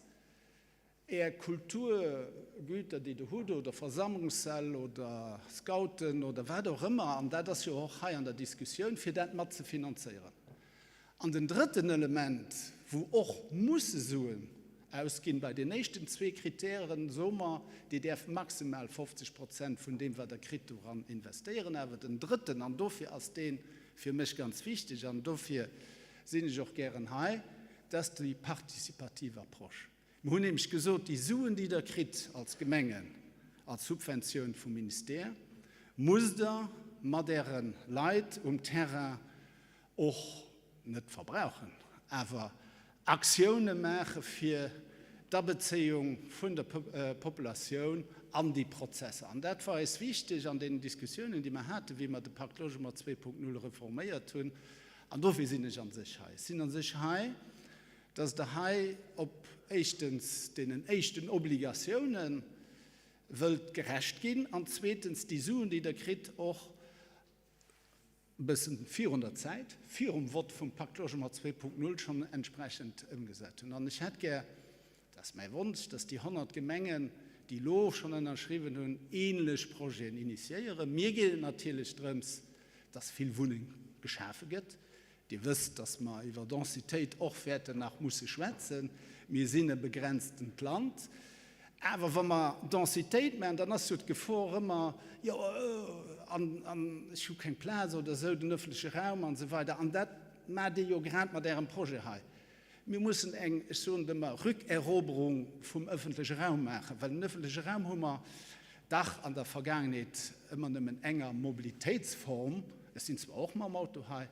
Är Kulturgüter, déi Der hutt, oder Versammlungssäll oder Scouten oder wat och ëmmer, an dat ass jo och hei an der Diskussioun, fir dat mat ze finanzéieren. An den drëtten Element, wou och musse Suen ausginn, bei den éischten zwee Kritären soe mer, Dir däerft maximal 50 Prozent vun deem, wat Der kritt, doran investéieren. Awer den drëtten, an dofir ass dee fir mech ganz wichteg an dofir sinn ech och gären hei, dat ass déi participativ Approche. Mer hunn nämlech gesot, déi Suen, déi Der kritt als Gemengen, als Subventioun vum Ministère, musst Der mat Äre Leit um Terrain och net verbrauchen, awer Aktioune maache fir d'Abezéiung vun der Populatioun an déi Prozesser. An dat war eis wichteg an deenen Diskussiounen, déi mer haten, wéi mer de Pacte Logement 2.0 reforméiert hunn. An dofir sinn ech a sech hei. Ech sinn a sech hei, dass Der hei op éischtens deenen éischten Obligatiounen wëllt gerecht ginn an zweetens déi Suen, déi Der kritt, och e bëssen virun der Zäit, virum Vott vum Pacte Logement 2.0 schonn entsprechend ëmgesat hunn. An ech hätt gär, dat ass mäi Wonsch, dass déi 100 Gemengen, déi elo schonn ënnerschriwwen hunn, ähnlech Projeten initiéieren. Mir geet et natierlech drëms, dass vill Wunneng geschafe gëtt, Dir wësst, dass mer iwwer Densitéit och wäerten nach musse schwätzen. Mir sinn e begrenztent Land. Awer wa mer Densitéit maachen, dann ass jo d'Gefor ëmmer, jo, an, an ech hu keng Plaz oder esou, den öffentleche Raum an esou weider. An dat maacht Dir jo grad mat Ärem Projet hei. Mir mussen eng, ech soen et ëmmer, Rückeroberung vum öffentleche Raum maachen, well den öffentleche Raum hu mer dach an der Vergaangenheet ëmmer nëmmen enger Mobilitéitsform, ech sinn zwar och mam Auto hei,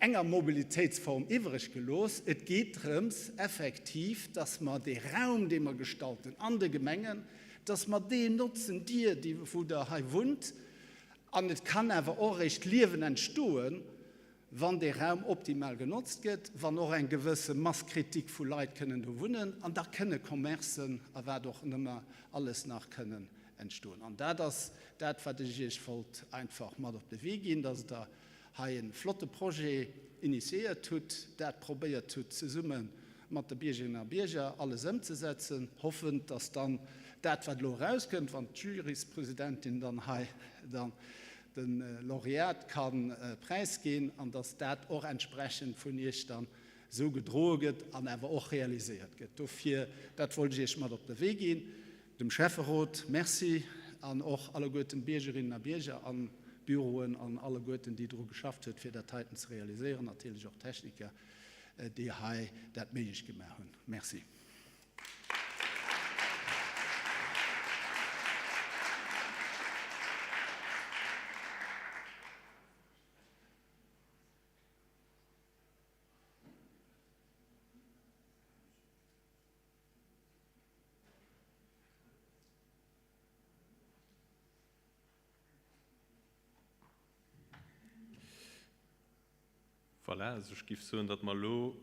enger Mobilitéitsform iwwreg gelooss. Et geet drëms effektiv, dass mer dee Raum, dee mer gestalten an de Gemengen, dass mer deen notzen, Dir, déi wou Der hei wunnt, an et kann awer och eréischt Liewen entstoen, wann dee Raum optimal genotzt gëtt, wann och eng gewësse Masse critique vu Leit kënnen do wunnen, an da kënne Commercen a wat och nëmmer alles nach kënnen entstoen. An dat ass dat, wat ech Iech wollt einfach mat op de Wee ginn, dass Der hei e flotte Projet initiéiert hutt, dat probéiert hutt zesumme mat de Biergerinnen a Bierger alles ëmzesetzen, hoffend, dass dann dat, wat elo erauskënnt, wann d'Juryspresidentin dann hei dann de Laureat ka präisginn an dass dat och entsprechend vun Iech dann esou gedroe gëtt an awer och realiséiert gëtt. Dofir, dat wollt ech Iech mat op de Wee ginn. Dem Schäfferot Merci an och alleguerten Biergerinnen a Bierger an Büroen an alleguerten, déi dru geschafft huet, fir dat heiten ze realiséieren, natierlech och d'Techniker, déi hei dat méiglech gemaach hunn. Merci. Voilà, also ech géif soen, datt mer elo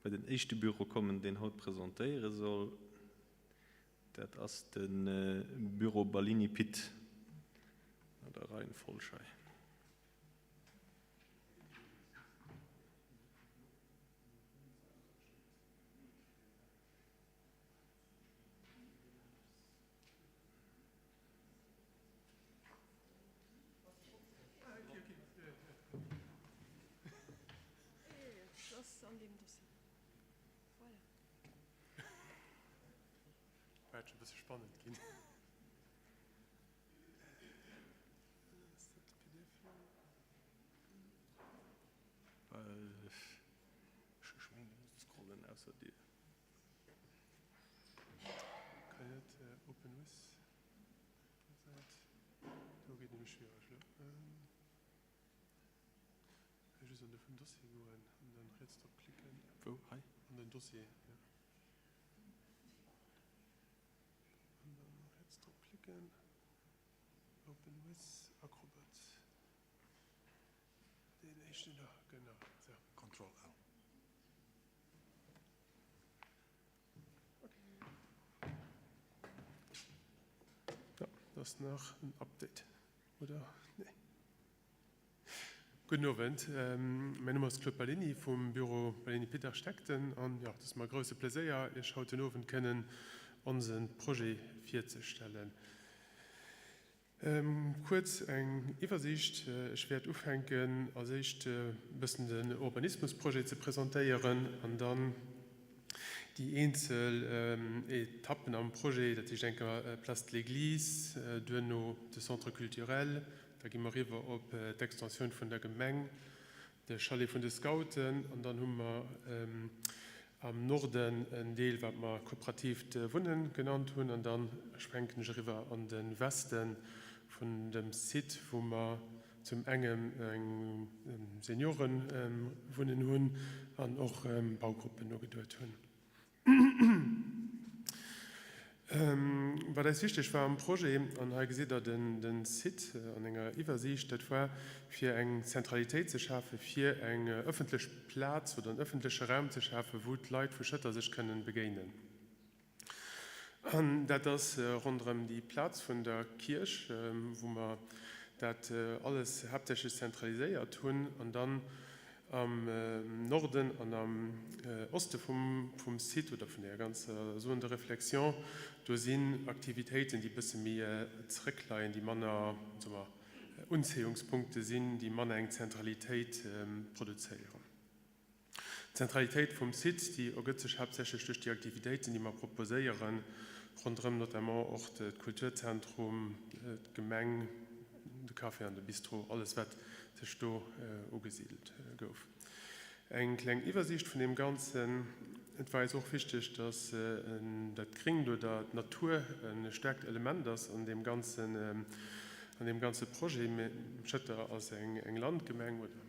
bei den éischte Büro kommen, deen haut presentéiere soll. Dat ass de Büro Ballini-Pitt no der Reihenfolg hei. Wäert scho bësse spannend ginn. Ech mengen, du muss scrollen, ausser dir. Kann net open. Open with Säit. Do geet nämlech schwiereg elo. Ech just an de vum Dossier goen an dann riets drop klicken. Wou? Hei? An den Dossier, jo. An dann riets drop klicken. Open with Acrobat. Deen éischten do, genau. Sou. Control L. Ja, dat ass nach en Update, oder? Nee. Gudden Owend, mäin Numm ass Claude Ballini vum Büro Ballini Pitt Architekten an jo, et ass mer e grousse Pleséier, Iech haut den Owend kënnen onse Projet virzestellen. Kuerz eng Iwwersiicht, Ech wäert ufänken als éischt e bëssen den Urbanismusprojet ze presentéieren an dann déi eenzel Etappen am Projet, dat heescht eng Kéier Place de l'Église, duerno de Centre culturel, da gi mer eriwwer op d'Extensioun vun der Gemeng, de Chalet vun de Scouten an dann hu mer am Norden en Deel, wat mer kooperatiivt Wunnen genannt hunn an dann schwenken ech eriwwer an de Weste vun dem Site, wou mer zum engem eng Seniorenwunnen hunn an och Baugruppen ugeduet hunn. Wat eis wichteg war am Projet, an hei gesitt Der den Site an enger Iwwersiicht, dat war fir eng Zentralitéit ze schafen, fir eng ëffentlech Plaz oder en ëffentleche Raum ze schafen, wou d'Leit vu Schëtter sech kënnen begéinen. An dat ass ronderëm déi Plaz vun der Kierch, wou mer dat alles haaptsächlech zentraliséiert hunn. An dann Am Norden an am Oste vum Site oder vun där ganzer Zone de réflexion, do sinn Aktivitéiten, déi e bësse méi zeréckleien, déi manner, soe mer, Unzéiungspunkte sinn, déi manner eng Zentralitéit produzéieren. D'Zentralitéit vum Site, déi ergëtt sech haaptsächlech duerch déi Aktivitéiten, déi mer proposéieren, ronderëm notamment och d'Kulturzentrum, d'Gemeng, de Café an de Bistro, alles wat sech do ugesidelt gouf. Eng kleng Iwwersiicht vun deem Ganzen. Et war eis och wichteg, dass dat Gringt oder d'Natur e staarkt Element ass an deem ganzen, an deem ganze Projet. Schëtter ass eng Landgemeng oder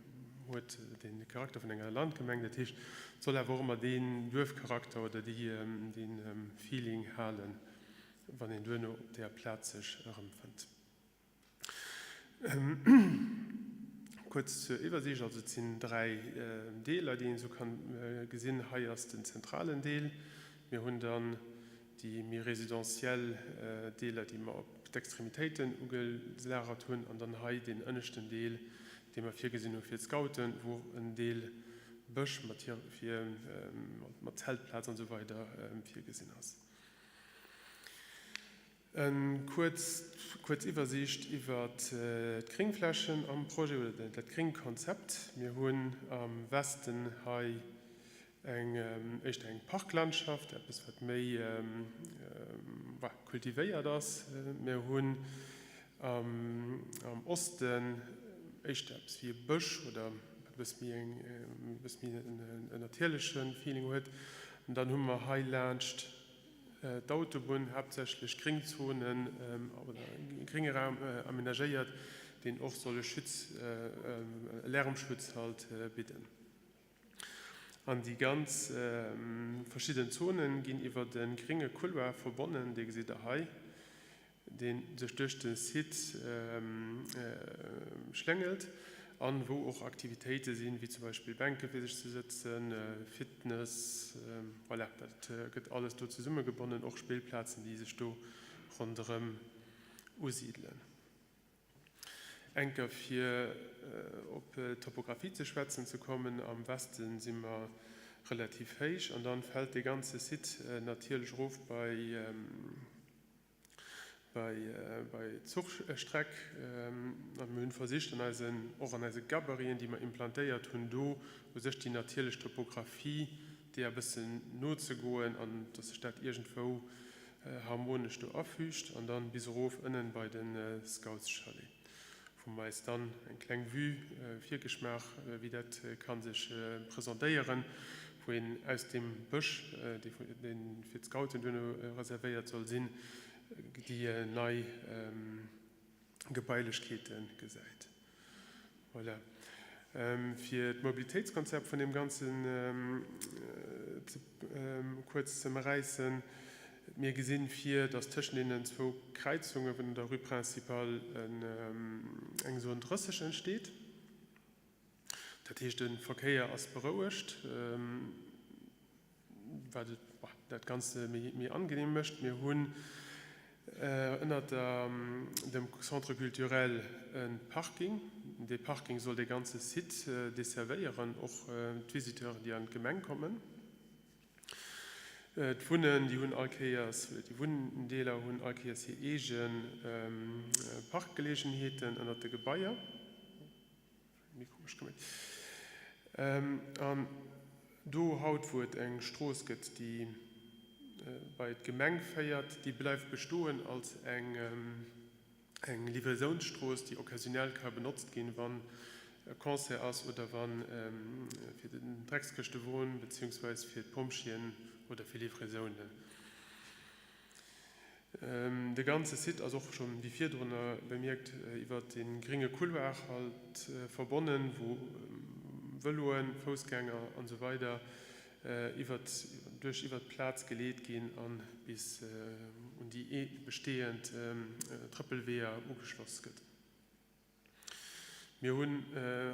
huet de Charakter vun enger Landgemeng. Dat heescht, et soll awer och ëmmer deen Duerfcharakter oder dee Feeling halen, wann een duerno op där Plaz sech erëmfënnt. Kuerz zur Iwwersiicht, also et sinn 3 Deeler, déi een esou kann gesinn. Hei ass den zentralen Deel. Mir hunn dann déi méi residentiell Deeler, déi mer op d'Extremitéiten ugelagert hunn an dann hei deen ënneschten Deel, dee mer virgesinn hu fir d'Scouten, wou och en Deel Bësch mat fir mat Zeltplaz an esou weider virgesinn ass. Eng kuerz kuerz Iwwersiicht iwwer d'Gréngflächen am Projet oder dat Gréngkonzept. Mir hunn am Westen hei eng éischter eng Parklandschaft, eppes wat méi kultivéiert ass. Mir hunn am Osten éischter eppes wéi e Bësch oder e bësse méi eng e bësse méi en natierleche Feeling huet. An dann hu mer hei laanscht d'Autobunn haaptsächlech Gréngzonen oder grénge Raum amenagéiert, deen och soll e Schutz, e Lärmschutz halt bidden. An déi ganz verschidden Zone ginn iwwer e grénge Couloir verbonnen, dee gesitt Der hei. dee sech duerch de Site schlängelt an wou och Aktivitéite sinn, wéi zum Beispill Bänke fir sech ze sëtzen, Fitness, voilà, dat gëtt alles do zesummegebonnen, och Spillplazen, déi sech do ronderëm usidelen. Enker fir op d'Topographie ze schwätzen ze kommen, am Weste si mer relativ héich an dann fält dee ganze Site natierlech erof bei, bei d'Zuchstreck. A mir hunn versicht an eisen, och an eise Gabariten, déi mer implantéiert hunn, do u sech déi natierlech Topographie deeër e bëssen nozegoen an dass sech dat iergendwou harmonesch do afügt an dann bis erof ënnen bei de Scoutschalet. wou mer eis dann eng kleng Vue virgeschmaach, wéi dat ka sech presentéieren, wou een aus deem Bësch, dee fir d'Scouten duerno reservéiert soll sinn, déi nei Gebailechkeete gesäit. Voilà. Fir d'Mobilitéitskonzept vun deem Ganzen kuerz ze ëmräissen, Mir gesinn vir, dass tëschent deenen zwou Kräizunge vun der Rue Principale eng Zone 30 entsteet. Dat heescht, de Verkéier ass berouegt, wat dat Ganzt méi angenehm mécht. Mir hunn ënnert dem Centre culturel e Parking. Dee Parking soll dee ganze Site desservéieren, och d'Visiteuren, déi an d'Gemeng kommen. D'Wunnen, déi hunn all Kéiers, oder déi Wunndeeler hunn all Kéiers hir eege Parkgeleegenheeten ënnert de Gebaier. Méi komesch geméit. An do haut, wou et eng Strooss gëtt, déi bei d'Gemeng féiert, déi bleift bestoen als eng eng Livraisounsstrooss, déi occasionnel ka benotzt ginn, wann e Concert ass oder wa fir den Dreckskëschtewon beziehungsweis fir d'Pompjeeën oder fir Livraisounen. De ganze Site ass och schonn, wéi virdrunner bemierkt, iwwer de gringe Couloir halt verbonnen, wou Vëloen, Foussgänger an esou weider iwwert duerch iwwert d'Plaz geleet ginn a bis un déi bestehend Trëppelweeër ugeschloss gëtt. Mir hunn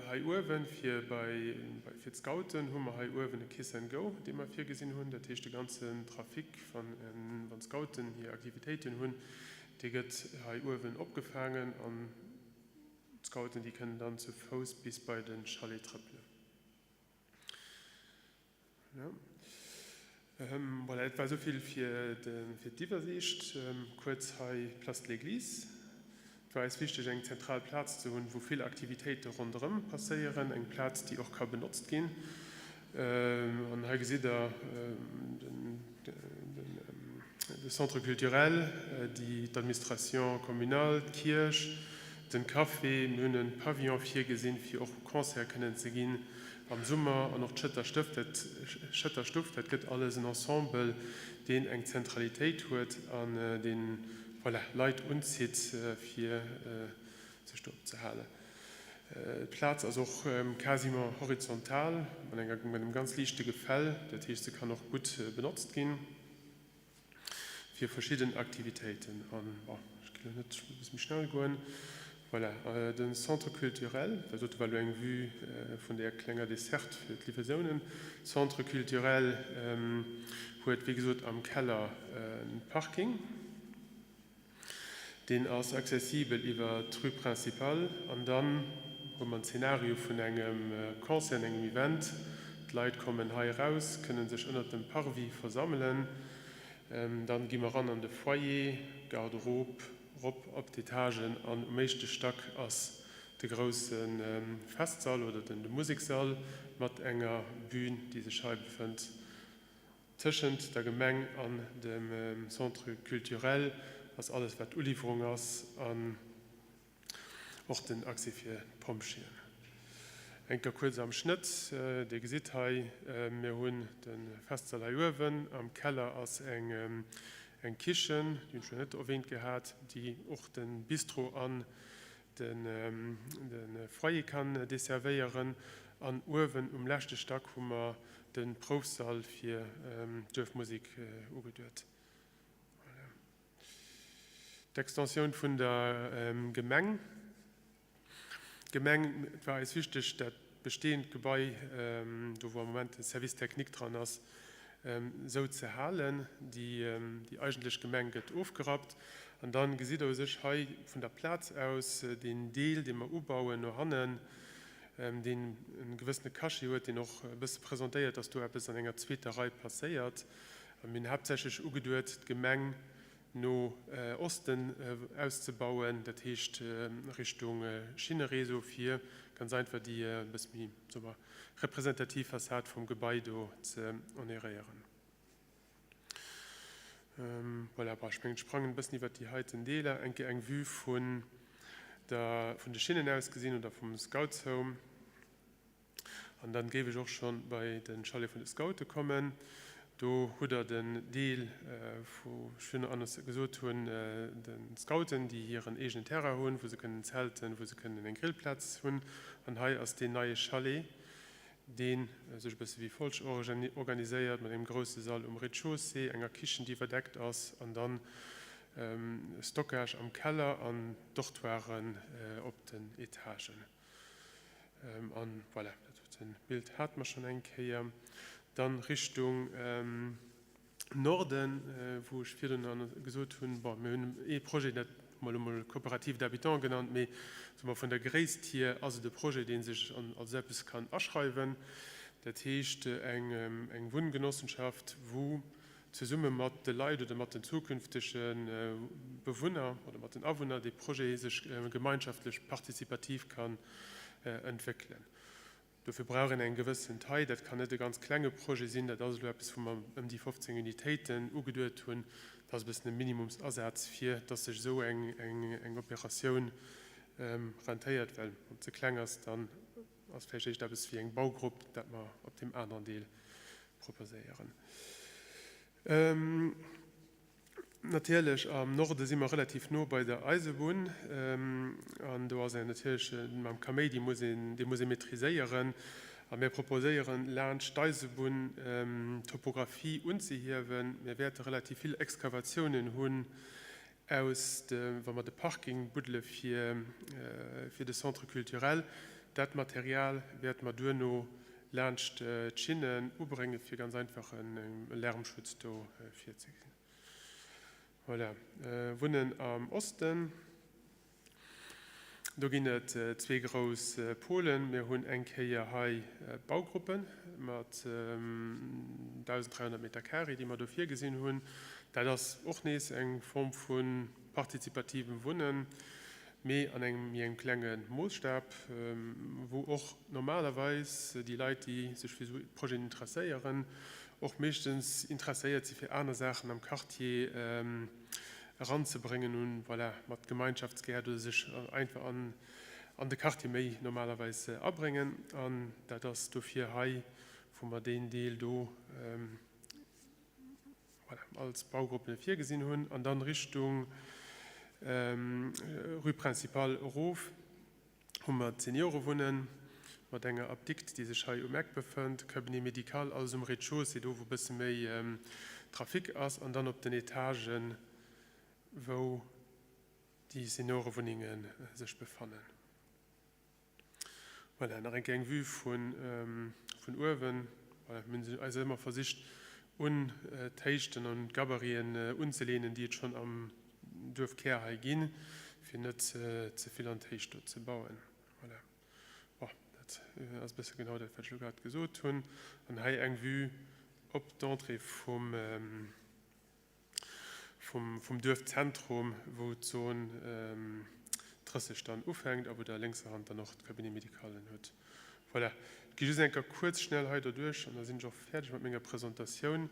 hei uewen, fir bei fir d'Scouten hu mer hei uewen e Kiss and Go, dee mer virgesinn hunn. Dat heescht, de ganzen Trafic, wann wann d'Scouten hir Aktivitéiten hunn, dee gëtt hei uewen opgefaangen an d'Scouten, déi kënnen dann zu Fouss bis bei de Chalet trëppelen. Voilà, dat war esou vill fir d'Iwwersiicht. Kuerz hei d'Place de l'Église. Et war eis wichteg, eng zentral Plaz ze hunn, wou vill Aktivitéite ronderëm passéieren, eng Plaz, déi och ka benotzt ginn. An hei gesitt Der de Centre culturel, d'Administration communale, d'Kierch, den Café. Mir hunn e Pavillon virgesinn, fir och Concerte kënnen ze ginn am Summer an och d'Schëtter Stëft, dat Schëtter Stuff, dat gëtt alles en Ensemble, deen eng Zentralitéit huet an deen, voilà, Leit unzitt, fir sech do opzehalen. D'Plaz ass och quasiment horizontal, mat enger, mat engem ganz liichte Gefäll, dat heescht, se kann och gutt benotzt ginn. fir verschidden Aktivitéiten. An, bon, ech ginn elo net, ech muss e bësse méi schnell goen, voilà, de Centre culturel, dat dote war elo eng Vue vun där klenger Desserte fir d'Livraisonen. Centre culturel huet, wéi gesot, am Keller e Parking. Deen ass accessibel iwwer d'Rue Principale. An dann hu mer en Zeenario vun engem Concert, engem Event. D'Leit kommen hei eraus, kënne sech ënnert dem Parvis versammelen. Dann gi mer ran an de Foyer, Garderobe, rop op d'Etagen an um éischte Stack ass de grousse Festsall oder de Musekssall mat enger Bühn, déi sech hei befënnt. Tëschent der Gemeng an dem Centre culturel ass alles wat Uliwwerung ass an och den Accès fir d'Pompjeeën. Eng Kéier kuerz am Schnëtt, Dir gesitt hei, mir hunn de Festsall hei uewen, am Keller ass eng Kichen, déi hunn ech nach net erwähnt gehat, déi och de Bistro an de Foyer kann desservéieren an uewen um leschte Stack hu mer de Proufsall fir d'Duerfmusek ugeduet. Voilà. D'Extensioun vun der Gemeng. D'Gemeng, et war eis wichteg, dat bestehend Gebai, do wou am Moment de Service technique dran ass, esou ze halen. Déi eigentlech Gemeng gëtt ofgerappt. An da gesitt Der u sech hei vun der Plaz aus deen Deel, dee mer ubauen no hannen, deen e gewëssene Cachet huet, deen och e bësse presentéiert, dass do eppes an enger zweeter Rei passéiert. A mir hunn haaptsächlech ugeduet, d'Gemeng no Osten auszebauen, dat heescht Richtung Schinneréseau, fir ganz einfach déi e bësse méi, soe mer, representativ Fassad vum Gebai do ze honoréieren. Voilà, bon, ech mengen, ech sprangen e bëssen iwwert déi heiten Deeler. Eng Kéier eng Vue vun der, vun de Schinnen aus gesinn oder vum Scoutshome. An dann géif ech och schon bei den Chalet vun de Scoute kommen. Do hutt Der den Deel, wou ech virun annes gesot hunn, de Scouten, déi hiren eegenen Terrain hunn, wou se kënnen zelten, wou se kënnen eng Grillplaz hunn. An hei ass deen neie Chalet, dee sech e bësse wéi folgt organiséiert, mat engem grousse Sall um Rez-de-chaussée, enger Kichen, déi iwwerdeckt ass, an dann Stockage am Keller an Dortoiren op den Etagen. An voilà, dat doten Bild hate mer schonn eng Kéier. Dann Richtung Norden, wou ech virdrun gesot hunn, bon, mir hunn ee Projet, dat hu mer elo mol Coopérative d'habitants genannt, mee soe mer vun der Gréisst hier ass et e Projet, dee sech als eppes kann aschreiwen. Dat heescht eng Wunngenossenschaft, wou zesumme mat de Leit oder mat den zukünftege Bewunner oder mat den Awunner dee Projet sech gemeinschaftlech participativ kann entwéckelen. Dofir brauch een eng gewëssen Taille. Dat kann net e ganz klenge Projet sinn. Dat ass elo eppes, wou mer ëm déi 15 Unitéiten ugeduet hunn. Dat ass e bëssen e Minimumsasaz, fir dass sech esou eng Operatioun rentéiert, well wann et ze kleng ass, dann ass vläicht éischter eppes wéi eng Baugrupp, dat mer op deem aneren Deel proposéieren. Natierlech am Norde si mer relativ no bei der Eisebunn an do ass natierlech mam Kaméidi muss een, dee muss ee maîtriséieren. A mir proposéieren, laanscht d'Eisebunn d'Topographie unzehiewen. Mir wäerte relativ vill Exkavatiounen hunn aus de, wa mer de Parking buddele fir fir de Centre culturel. Dat Material wäerte mer duerno laanscht d'Schinnen ubréngen, fir ganz einfach e Lärmschutz do virzegesinn. Voilà. Wunnen am Osten, do ginn et zwee grouss Polen. Mir hunn eng Kéier hei d'Baugruppe mat 1.300 Meter carré, déi mer do virgesinn hunn. Dat ass och nees eng Form vu partizipativem Wunnen, mee an engem méi engem klenge Moosstab, wou och normalerweis déi Leit, déi sech fir esou Projeten interesséieren, och meeschtens interesséiert si fir aner Saachen am Quartier eranzebréngen un, voilà, mat Gemeinschaftsgäert oder sech einfach an an de Quartier méi normalerweis abréngen. An dat ass dofir hei, wou mer deen Deel do, voilà, als Baugruppen virgesinn hunn. An dann Richtung Rue Principale erof hu mer d'Seniorewunnen mat enger Apdikt, déi sech hei um Eck befënnt, Cabinet médical, alles um Rez-de-chaussée, do wou e bësse méi Trafic ass, an dann op den Etagen, wou déi Seniorewunnenge sech befannen. Voilà, nach eng Kéier eng Vue vun uewen. Voilà, mir hunn eis ëmmer versicht un d'Héichten an un d'Gabariten unzeleenen, déi et schonn am Duerfkär hei ginn, fir net ze vill an d'Héicht do ze bauen. Voilà, bon, dat ass e bësse genau dat, wat ech elo grad gesot hunn. An hei eng Vue op d'Entrée vum. vum Duerfzentrum, wou d'Zon 30 dann ufänkt a wou Der lénkser Hand dann och d'Cabinet médicalen hutt. Voilà, ech gi just eng Kéier kuerz schnell hei doduerch an da sinn ech och fäerdeg mat menger Presentatioun.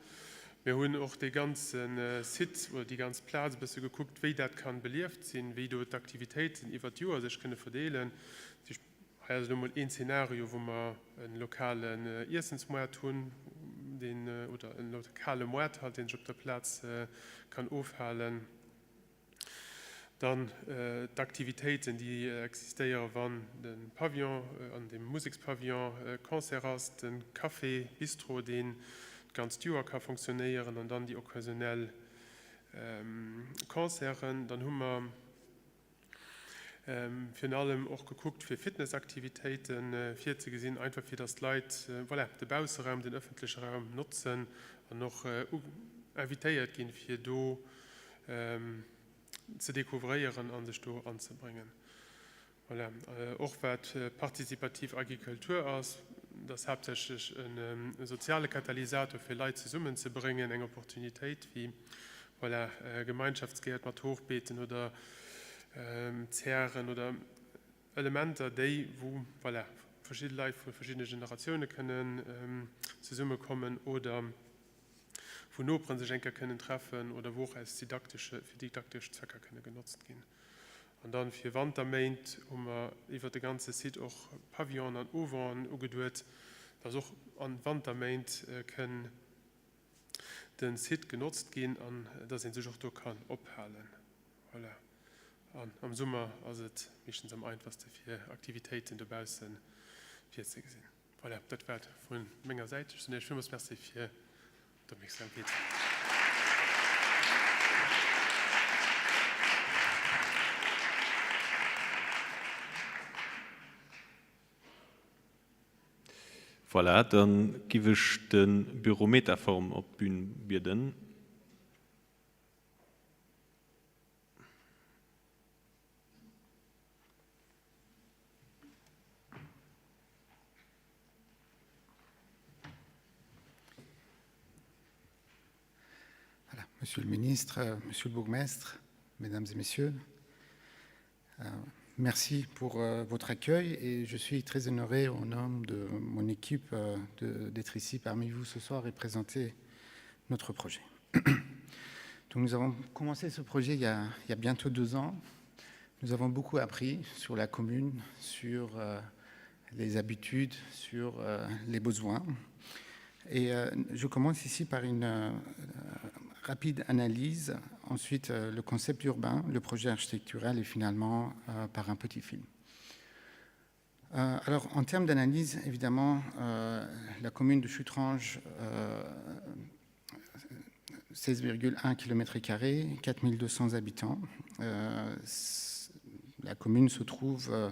Mir hunn och dee ganze Site oder déi ganz Plaz e bësse gekuckt, wéi dat kann belieft sinn, wéi do d'Aktivitéiten iwwert d'Joer sech kënne verdeelen. Hei ass elo mol een Zeenario, wou mer e lokalen Iessensmoart hunn, deen, oder e lokale Moart halt, deen sech op der Plaz kann ofhalen. Dann d'Aktivitéiten, déi existéieren, wann de Pavillon, an deem Musekspavillon Concert ass, de Café, Bistro, deen d'ganzt Joer ka fonctionnéieren, an dann déi occasionnel Concerten. Dann hu mer Virun allem och gekuckt fir Fitnessaktivitéite virzegesinn, einfach fir datt d'Leit, voilà, de Bausseraum, den ëffentleche Raum notzen an och invitéiert ginn, fir do ze découvréieren a sech do anzebréngen. Voilà, och wat participativ Agriculture ass, dat ass haaptsächlech e soziale Katalysator fir Leit zesummenzebréngen, eng Opportunitéit wéi Voilà, Gemeinschaftsgäert mat Hochbeeten oder Zären oder Elementer, déi, wou, voilà, verschidde Leit vu verschiddene Generatioune kënnen zesummekommen oder wou Nopere sech eng Kéier kënnen treffen oder wou och aus didaktesche, fir didaktesch Zwecker kënne genotzt ginn. An dann fir Wanterméint hu mer iwwert de ganze Site och Pavillonen an Auventen ugeduet, dass och an Wanterméint kënn. de Site genotzt ginn an dass ee sech och do kann ophalen. Voilà. An am Summer ass et meeschtens am einfachste fir Aktivitéiten dobausse virzegesinn. Voilà, dat war et vu menger Säit. Ech soen Iech villmools Merci fir d'Opmierksamkeet. Voilà, da giff ech de Bureau Metaform op d'Bün bieden. Voilà, Monsieur le ministre, Monsieur le bourgmestre, Mesdames et Messieurs, euh, merci pour euh, votre accueil et je suis très honoré au nom de mon équipe euh, d'être ici parmi vous ce soir et présenter notre projet. Donc nous avons commencé ce projet il y a, il y a bientôt deux ans. Nous avons beaucoup appris sur la commune, sur euh, les habitudes, sur euh, les besoins. Et euh, je commence ici par une euh, rapide analyse, ensuite euh, le concept urbain, le projet architectural et finalement euh, par un petit film. Euh, alors en termes d'analyse, évidemment, euh, la commune de Chutrange euh, 16,1 km carrés, 4200 habitants. Euh, la commune se trouve euh,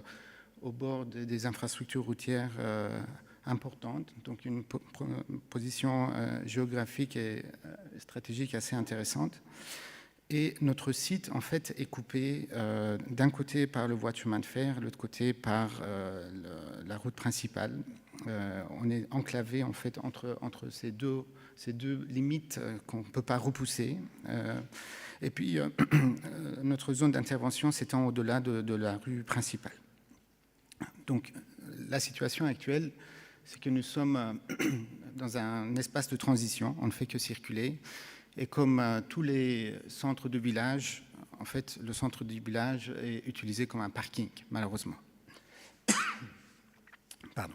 au bord de, des infrastructures routières euh, importantes, donc une po position euh, géographique et euh, stratégique assez intéressante. Et notre site en fait est coupé euh, d'un côté par le voie de chemin de fer, l'autre côté par euh, le, la route principale. Euh, on est enclavé en fait entre, entre ces, deux, ces deux limites euh, qu'on ne peut pas repousser. Euh, et puis euh, notre zone d'intervention s'étend au-delà de, de la rue principale. Donc la situation actuelle, c'est que nous sommes euh, dans un espace de transition, on ne fait que circuler. Et comme euh, tous les centres de village, en fait, le centre du village est utilisé comme un parking, malheureusement. Pardon.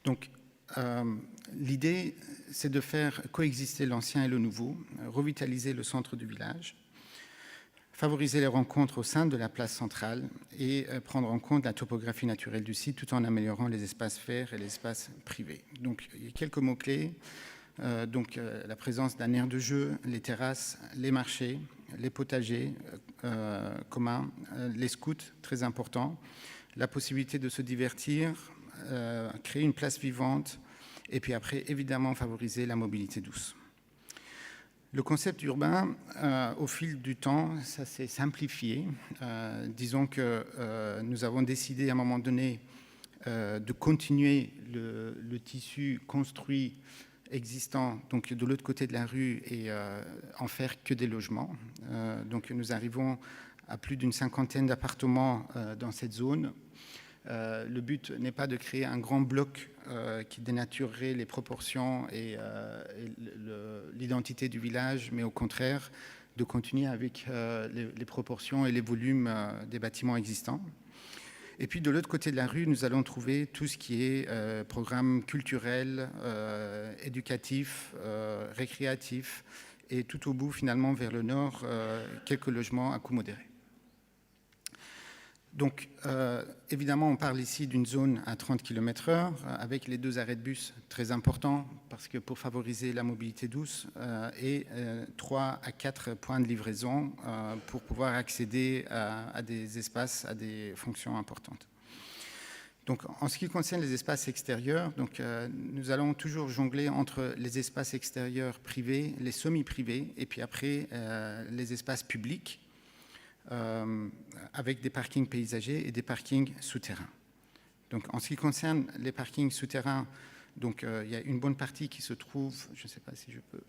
Donc, euh, l'idée, c'est de faire coexister l'ancien et le nouveau, revitaliser le centre du village, favoriser les rencontres au sein de la place centrale et euh, prendre en compte la topographie naturelle du site tout en améliorant les espaces verts et les espaces privés. Donc, il y a quelques mots-clés. Euh, donc euh, la présence d'un aire de jeu, les terrasses, les marchés, les potagers euh, communs, euh, les scouts, très important, la possibilité de se divertir, euh, créer une place vivante et puis après évidemment favoriser la mobilité douce. Le concept urbain, euh, au fil du temps, ça s'est simplifié. Euh, disons que euh, nous avons décidé à un moment donné euh, de continuer le, le tissu construit existant donc de l'autre côté de la rue et euh, en faire que des logements. Euh, donc nous arrivons à plus d'une cinquantaine d'appartements euh, dans cette zone. Euh, le but n'est pas de créer un grand bloc euh, qui dénaturerait les proportions et, euh, et l'identité du village, mais au contraire de continuer avec euh, les, les proportions et les volumes euh, des bâtiments existants. Et puis de l'autre côté de la rue, nous allons trouver tout ce qui est euh, programme culturel, euh, éducatif, euh, récréatif et tout au bout finalement vers le nord, euh, quelques logements à coût modéré. Donc euh, évidemment, on parle ici d'une zone à 30 km heure euh, avec les deux arrêts de bus très importants parce que pour favoriser la mobilité douce euh, et euh, 3 à 4 points de livraison euh, pour pouvoir accéder à, à des espaces, à des fonctions importantes. Donc, en ce qui concerne les espaces extérieurs, donc, euh, nous allons toujours jongler entre les espaces extérieurs privés, les semi-privés et puis après euh, les espaces publics euh, avec des parkings paysagers et des parkings souterrains. Donc, en ce qui concerne les parkings souterrains, donc, euh, il y a une bonne partie qui se trouve, je ne sais pas si je peux,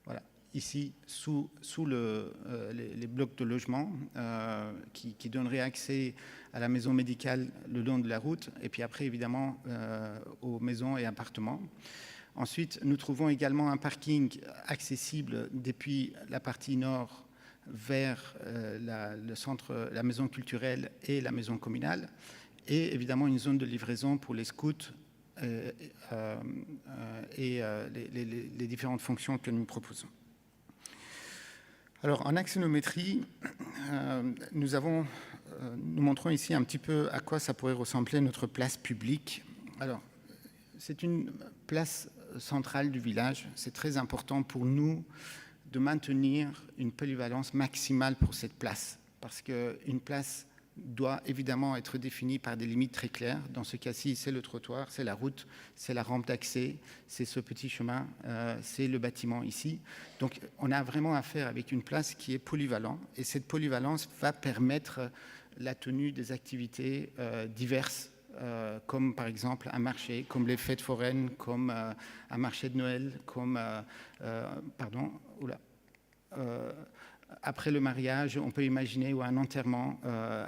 voilà, ici sous, sous le, euh, les, les blocs de logement euh, qui, qui donneraient accès à la maison médicale le long de la route et puis après évidemment euh, aux maisons et appartements. Ensuite, nous trouvons également un parking accessible depuis la partie nord vers euh, la, le centre, la maison culturelle et la maison communale, et évidemment une zone de livraison pour les scouts et les, les, les différentes fonctions que nous proposons. Alors en axonométrie, euh, nous, avons, euh, nous montrons ici un petit peu à quoi ça pourrait ressembler notre place publique. Alors c'est une place centrale du village. C'est très important pour nous de maintenir une polyvalence maximale pour cette place parce qu'une place doit évidemment être définie par des limites très claires. Dans ce cas-ci, c'est le trottoir, c'est la route, c'est la rampe d'accès, c'est ce petit chemin, euh, c'est le bâtiment ici. Donc on a vraiment affaire avec une place qui est polyvalente et cette polyvalence va permettre la tenue des activités euh, diverses euh, comme par exemple un marché, comme les fêtes foraines, comme euh, un marché de Noël, comme euh, euh, pardon, oula, euh, après le mariage, on peut imaginer ou un enterrement euh,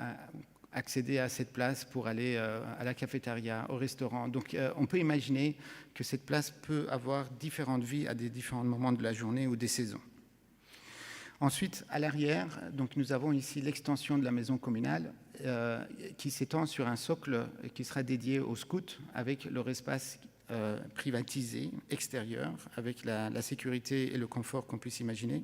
accéder à cette place pour aller euh, à la cafétéria, au restaurant. Donc euh, on peut imaginer que cette place peut avoir différentes vies à des différents moments de la journée ou des saisons. Ensuite, à l'arrière, donc nous avons ici l'extension de la maison communale euh, qui s'étend sur un socle qui sera dédié aux scouts avec leur espace euh, privatisé extérieur, avec la, la sécurité et le confort qu'on puisse imaginer.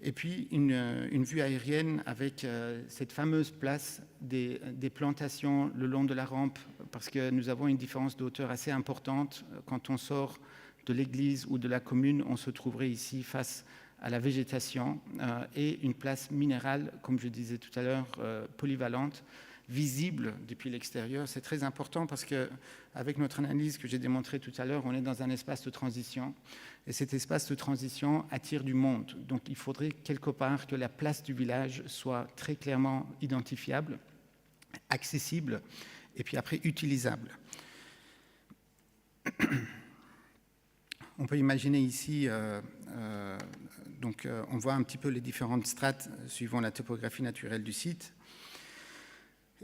Et puis une, une vue aérienne avec euh, cette fameuse place des, des plantations le long de la rampe, parce que nous avons une différence de hauteur assez importante. Quand on sort de l'église ou de la commune, on se trouverait ici face à la végétation euh, et une place minérale, comme je disais tout à l'heure, euh, polyvalente, visible depuis l'extérieur. C'est très important parce que avec notre analyse que j'ai démontrée tout à l'heure, on est dans un espace de transition et cet espace de transition attire du monde. Donc il faudrait quelque part que la place du village soit très clairement identifiable, accessible et puis après utilisable. On peut imaginer ici, euh, euh, donc euh, on voit un petit peu les différentes strates suivant la topographie naturelle du site.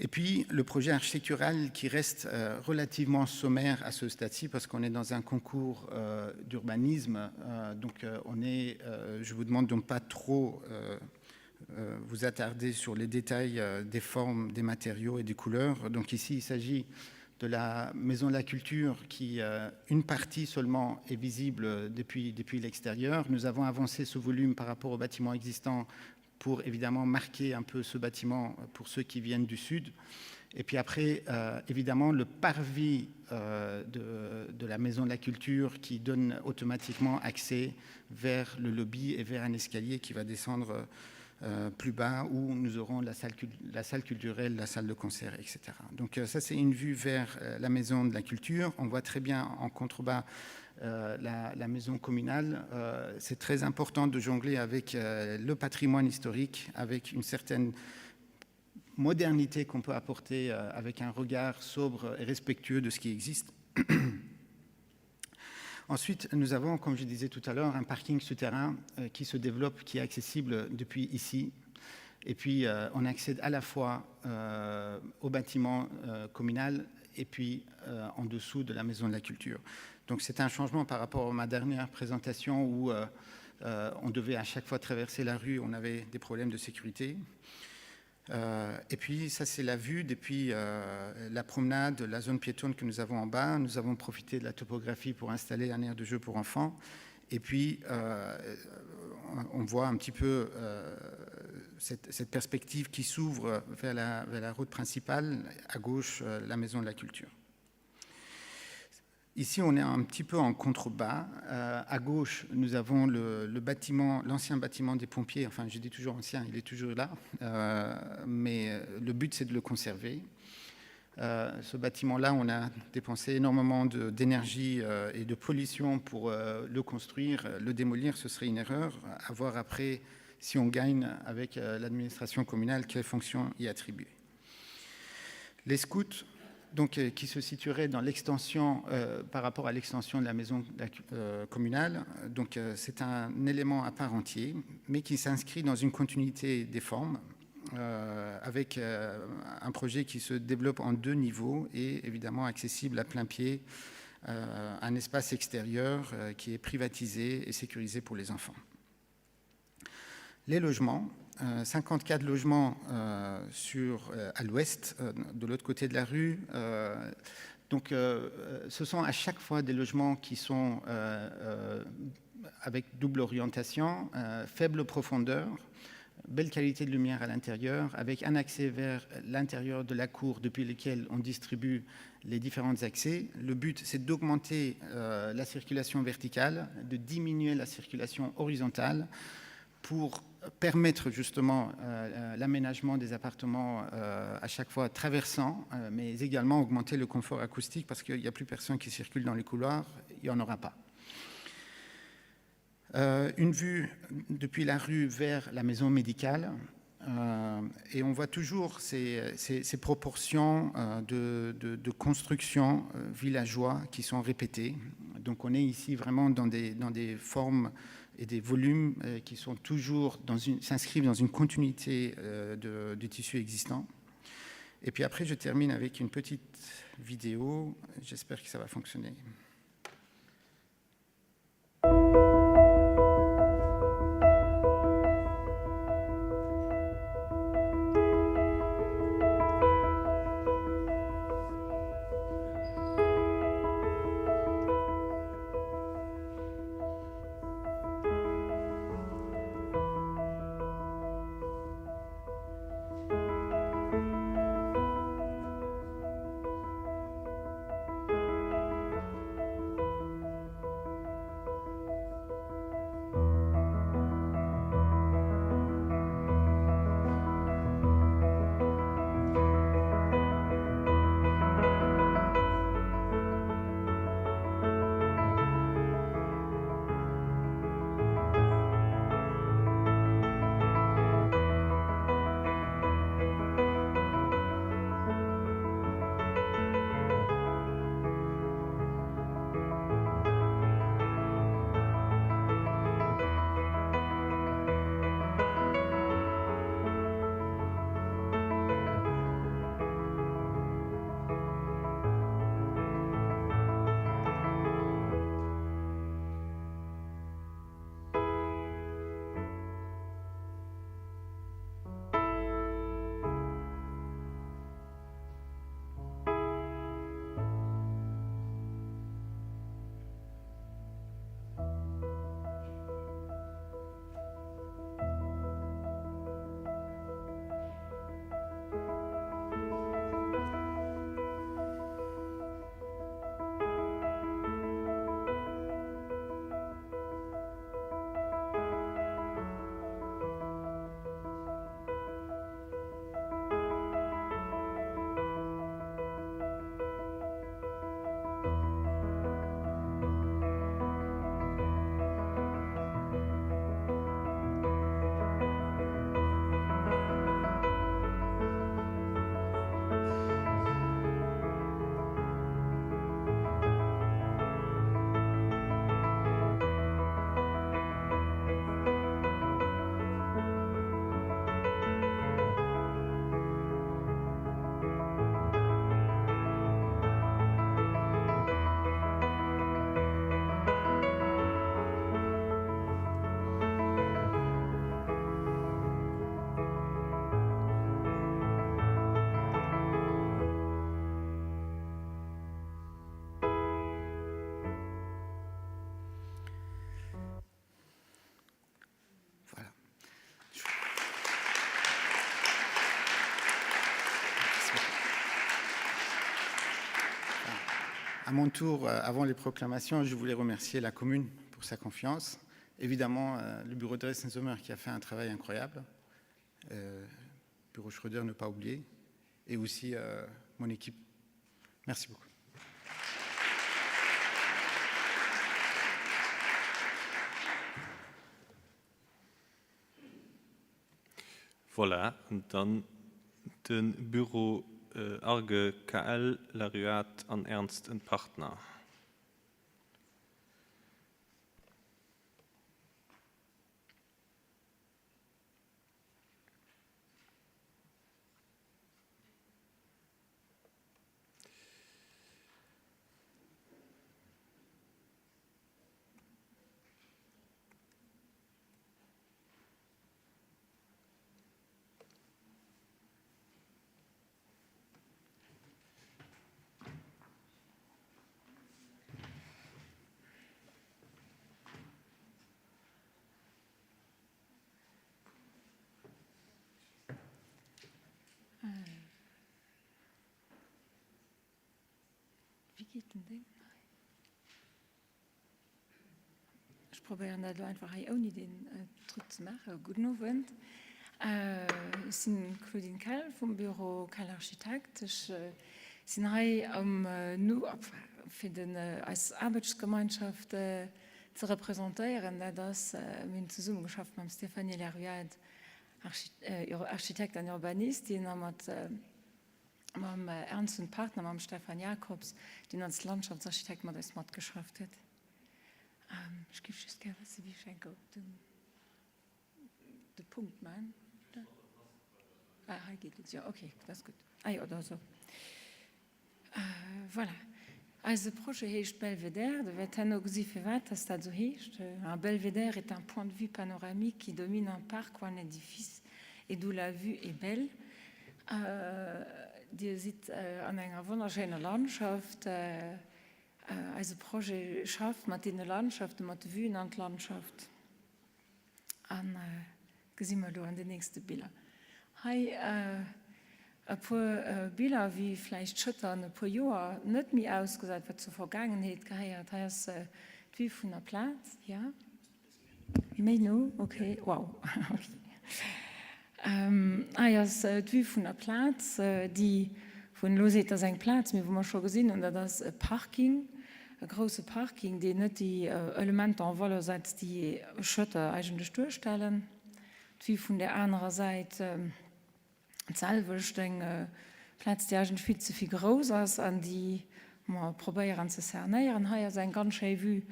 Et puis le projet architectural qui reste euh, relativement sommaire à ce stade-ci parce qu'on est dans un concours euh, d'urbanisme. Euh, donc euh, on est, euh, je vous demande donc pas trop euh, euh, vous attarder sur les détails euh, des formes, des matériaux et des couleurs. Donc ici, il s'agit de la Maison de la Culture qui, euh, une partie seulement, est visible depuis, depuis l'extérieur. Nous avons avancé ce volume par rapport au bâtiment existant pour évidemment marquer un peu ce bâtiment pour ceux qui viennent du sud. Et puis après, euh, évidemment, le parvis euh, de, de la Maison de la Culture qui donne automatiquement accès vers le lobby et vers un escalier qui va descendre euh, plus bas où nous aurons la salle, la salle culturelle, la salle de concert, etc. Donc euh, ça, c'est une vue vers euh, la Maison de la Culture. On voit très bien en contrebas euh, la, la maison communale. Euh, c'est très important de jongler avec euh, le patrimoine historique, avec une certaine modernité qu'on peut apporter euh, avec un regard sobre et respectueux de ce qui existe. Ensuite, nous avons, comme je disais tout à l'heure, un parking souterrain euh, qui se développe, qui est accessible depuis ici. Et puis, euh, on accède à la fois euh, au bâtiment euh, communal et puis euh, en dessous de la Maison de la Culture. Donc, c'est un changement par rapport à ma dernière présentation où euh, euh, on devait à chaque fois traverser la rue, on avait des problèmes de sécurité. Euh, et puis, ça, c'est la vue depuis euh, la promenade, la zone piétonne que nous avons en bas. Nous avons profité de la topographie pour installer un aire de jeu pour enfants. Et puis, euh, on voit un petit peu euh, cette, cette perspective qui s'ouvre vers la, vers la route principale, à gauche, euh, la Maison de la Culture. Ici, on est un petit peu en contrebas. Euh, à gauche, nous avons le, le bâtiment, l'ancien bâtiment des pompiers. Enfin, je dis toujours ancien, il est toujours là. Euh, mais euh, le but, c'est de le conserver. Euh, ce bâtiment-là, on a dépensé énormément d'énergie euh, et de pollution pour euh, le construire. Le démolir, ce serait une erreur. À voir après si on gagne avec euh, l'administration communale, quelle fonction y attribuer. Les scouts, donc, euh, qui se situerait dans l'extension euh, par rapport à l'extension de la maison euh, communale. Donc, euh, c'est un élément à part entier, mais qui s'inscrit dans une continuité des formes, euh, avec euh, un projet qui se développe en deux niveaux et évidemment accessible à plein pied, euh, un espace extérieur euh, qui est privatisé et sécurisé pour les enfants. Les logements, 54 euh, logements euh, sur, euh, à l'ouest, euh, de l'autre côté de la rue. Euh, Donc euh, ce sont à chaque fois des logements qui sont euh, euh, avec double orientation, euh, faible profondeur, belle qualité de lumière à l'intérieur, avec un accès vers l'intérieur de la cour depuis lequel on distribue les différents accès. Le but, c'est d'augmenter euh, la circulation verticale, de diminuer la circulation horizontale pour permettre justement euh, euh l'aménagement des appartements euh, à chaque fois traversant, euh, mais également augmenter le confort acoustique parce qu'il n'y a plus personne qui circule dans les couloirs, il n'y en aura pas. Euh, une vue depuis la rue vers la maison médicale euh, et on voit toujours ces, ces, ces proportions euh, de, de, de construction euh, villageois qui sont répétées. Donc on est ici vraiment dans des, dans des formes et des volumes euh, qui sont toujours dans une s'inscrivent dans une continuité euh, de, du tissu existant. Et puis après je termine avec une petite vidéo, j'espère que ça va fonctionner. Voilà. À mon tour, euh, avant les proclamations, je voulais remercier la commune pour sa confiance. Évidemment, euh, le bureau de Dresden-Sommer qui a fait un travail incroyable. Euh, bureau Schröder, ne pas oublier. Et aussi euh, mon équipe. Merci beaucoup. Voilà, an dann de Büro Arge, KL, Laruate an Ernst und Partner. Wéi geet den Déngen hei? Ech probéieren dat elo einfach hei ouni deen Truc ze maachen. Gudden Owend. Ech sinn d'Claudine Kell vum Büro Kell Architekt. Ech sinn hei am Nu fir den eis Aarbechtsgemeinschaft ze representéieren. Dat ass, mir hunn zesummegeschafft mam Stéphanie Leruade, Architekt an Urbanistin, a mat mam Ernst und Partner, mam Stefan Jacobs, deen als Landschaftsarchitekt mat eis matgeschafft huet. Ech géif just gär wëssen, wéi ech enke op den de Punkt man. Ah, hei geet et, jo, okay, dat ass gutt. Ah jo, da esou. Voilà. Eise Projet heescht Belvédère. Der wäert herno gesi firwat dass dat esou heescht. Un belvédère est un point de vue panoramique qui domine un parc ou un édifice et d'où la vue est belle. Dir sidd an enger wonnerschéiner Landschaft. Eise Projet schafft mat deene Landschaften, mat de Vuen an d'Landschaft. An gesi mer elo an den nächste Biller. Hei e puer Biller, wéi vläicht Schëtter an e puer Joer net méi ausgesäit, wat zur Vergaangenheet gehéiert. Hei ass d'Vue vun der Plaz. Jo, méi no, ok, wow. Hei ass d'Vue vun der Plaz, déi, wou een elo seet, dat ass eng Plaz, mee wou mer scho gesinn hunn, dat ass e Parking, e grouse Parking, deen net déi Elementer en valeur setzt, déi e Schëtter eigentlech duerstellen. D'Vue vun där anerer Säit d'selwecht, eng Plaz, déi eigentlech vill ze vill grouss ass an déi mer probéieren ze cernéieren. Hei ass eng ganz schéi Vue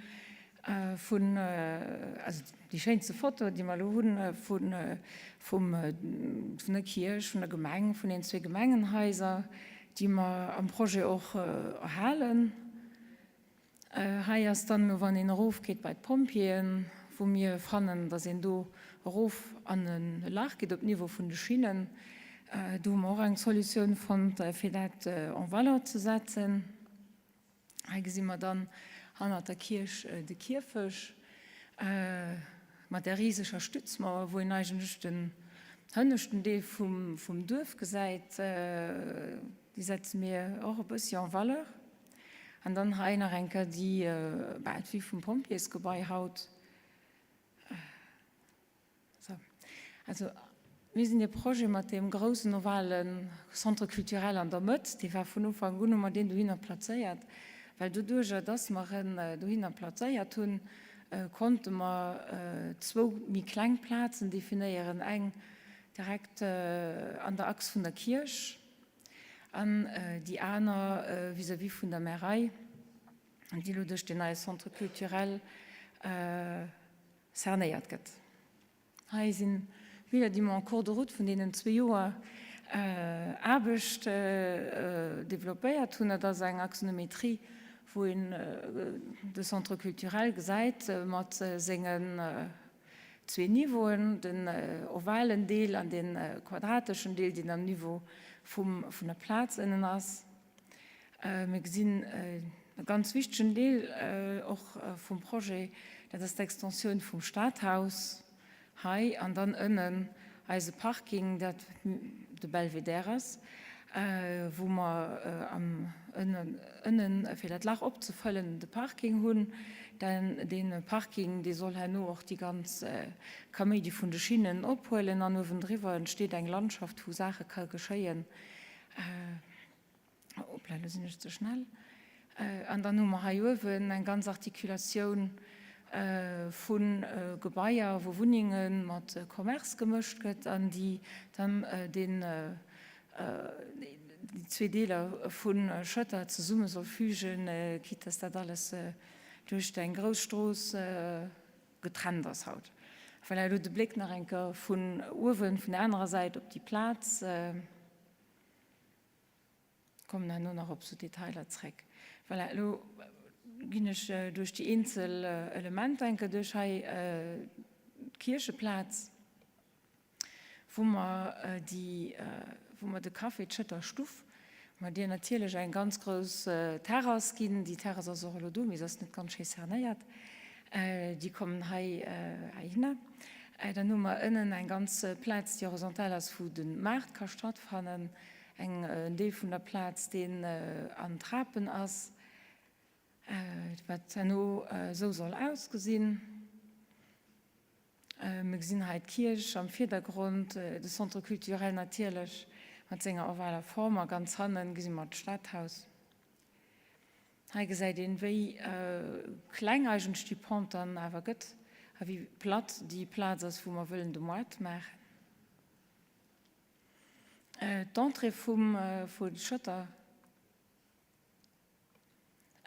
vun, also déi schéinste Foto, déi mer elo hunn, vun, vum, vun der Kierch, vun der Gemeng, vun den zwee Gemengenhaiser, déi mer am Projet och erhalen. Hei ass dann elo, wann een erofgeet bei d'Pompjeeën, wou mir fannen, datt een do erof an e Lach geet op Niveau vun de Schinnen. Do hu mer och eng Solutioun fonnt, fir dat en valeur ze setzen. Hei gesi mer dann hannert der Kierch de Kierfech mat där riseger Stützmauer, wou een eigentlech den hënneschten Deel vum Duerf gesäit. Déi setze mir och e bëssi en valeur. An dann hei nach eng Kéier déi, bah, d'Vue vum Pompjeesgebai haut. Sou, also mir sinn dee Projet mat deem groussen ovale Centre culturel an der Mëtt, dee war vun Ufank un, hu mer deen dohinner plazéiert, well doduerjer, dass mer en dohinner plazéiert hunn, konnte mer zwou méi kleng Plazen definéieren, eng direkt an der Achs vun der Kierch, An déi aner vis-à-vis vun der Märei, déi elo duerch deen neie Centre culturel cernéiert gëtt. Hei si Biller, déi mer en cours de route vun deenen zwee Joer Aarbecht developpéiert hunn. Dat ass eng Axonometrie, wou een de Centre culturel gesäit mat sengen Zwee Niveauen, den ovalen Deel an de quadrateschen Deel, deen am Niveau vum vun der Plaz ënnen ass. Mir gesinn e ganz wichtegen Deel och vum Projet, dat ass d'Extensioun vum Stadhaus hei an dann ënnen eise Parking, dat de Belvédère ass, wou mer am ënnen, fir dat Lach opzefëllen, de Parking hunn. Dee Parking, dee soll herno och déi ganz Kaméidi vun de Schinnen ophuelen an uewendriwwer entsteet eng Landschaft, wou Saache ka geschéien. Hoppla, lo sinn ech ze schnell. An dann hu mer hei uewen eng ganz Artikulatioun vu Gebaier, wou Wunnenge mat Commerce gemëscht gëtt an déi dann deen, déi zwee Deeler vu Schëtter zesumme soll fügen, quitte dass dat alles duerch eng grouss Strooss getrennt ass haut. Voilà, elo de Bléck nach eng Kéier vun uewen, vun der anerer Säit op déi Plaz. Kommen herno nach op sou Detailer zréck. Voilà, elo ginn ech duerch déi eenzel Elementer eng Kéier duerch. Hei d'Kiercheplaz, wou mer déi, wou mer de Café d'Schëtter Stuff, mer deer natierlech eng ganz grouss Terrass ginn. Déi Terrass ass och elo do, mee se ass net ganz schéi cernéiert. Déi kommen hei heihinner. Dann hu mer ënnen eng ganz Plaz, déi horizontal ass, wou de Maart ka stattfannen. Eng, en Deel vun der Plaz, deen an Trapen ass, wat herno esou soll ausgesinn. Mir gesinn hei d'Kierch am Virdergrond, de Centre culturel natierlech mat senger ovaler Form a ganz hannen gesi mer d'Stadhaus. Hei gesäit een, wéi kleng eigentlech déi Pente dann awer gëtt a wéi platt déi Plaz ass, wou mer wëllen de Moart maachen. D'Entrée vum vu Schëtter.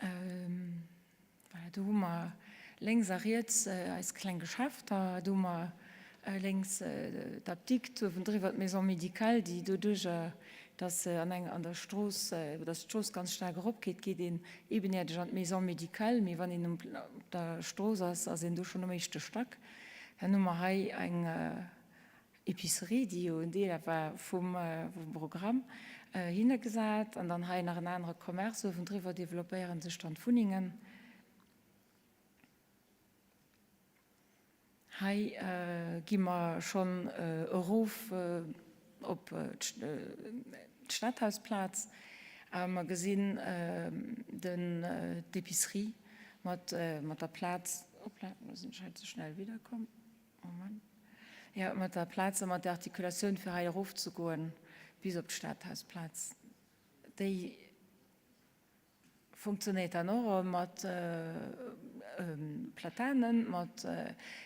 Voilà, do hu mer lénks a riets eis kleng Geschäfter. Do hu mer lénks d'Apdikt, uewendriwwer d'Maison médicale, déi doduerjer, dass se an eng, an der Strooss, dass d'Strooss ganz staark eropgeet, geet een ebenäerdeg an d'Maison médicale. Mee wann een op der Strooss ass, ass een do schonn um éischte Stack. Dann hu mer hei eng. Epicerie, déi jo en Deel war vum Programm, hinne gesat. An dann hei nach en anere Commerce. Uewendriwwer developpéiere sech dann d'Wunnengen. Hei gi mer schonn erof op d'Stadhausplaz a mer gesinn d'Epicerie mat der Plaz. Hoppla, lo sinn ech hei ze schnell widderkomm. Moment. Jo, mat der Plaz a mat der Artikulatioun, fir hei erofzegoen bis op d'Stadhausplaz, déi funktionéiert dann och mat Platanen, mat,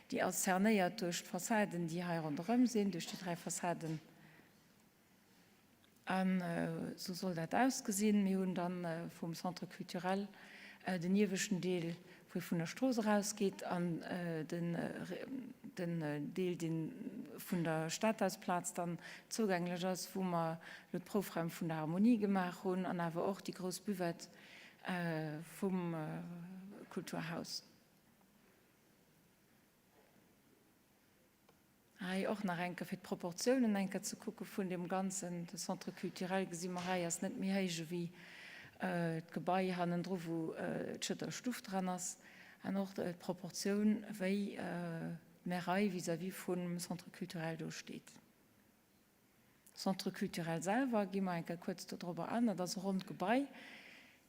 déi ass cernéiert duerch d'Fassaden, déi hei ronderëm sinn, duerch déi 3 Fassaden. An esou soll dat ausgesinn. Mir hunn dann vum Centre culturel den ieweschten Deel, wou ee vun der Strooss erausgeet, an den Deel, dee vun der Stadhausplaz dann zougänglech ass, wou mer elo d'Proufraim vun der Harmonie gemaach hunn an awer och déi grouss Buvette vum Kulturhaus. Hei och nach eng Kéier fir d'Proportiounen eng Kéier ze kucke vun deem Ganzen. De Centre culturel gesi mer hei ass net méi héich ewéi d'Gebai hannendru wou d'Schëtter Stuff dran ass. An och d'Proportioun wéi d'Märei vis-à-vis vum Centre culturel do steet. Centre culturel selwer, gi mer eng Kéier kuerz dodrobber an. Dat ass e ronnt Gebai.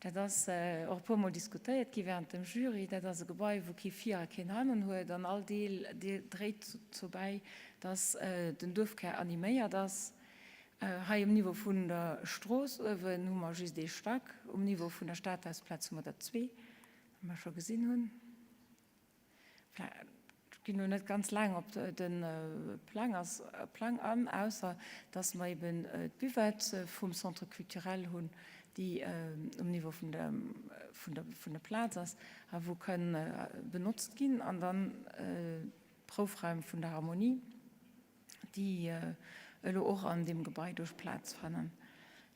Dat ass och e puermol diskutéiert gi während dem Jury. Dat ass e Gebai, wou kee Vir a keen Hannen huet an all Deel dréit dozou bäi, dass den Duerfkär animéiert ass. Hei um Niveau vun der Strooss uewen hu mer just ee Stack, um Niveau vun der Stadhausplaz hu mer der zwee, wéi mer scho gesinn hunn. Ech ginn elo net ganz laang op de Plang ass, Plang an, ausser dass mer eben d'Buvette vum Centre culturel hunn, déi um Niveau vun der, vun der, vun der Plaz ass a wou kënn benotzt ginn, an dann d'Proufraim vun der Harmonie. déi elo och an deem Gebai do Plaz fannen.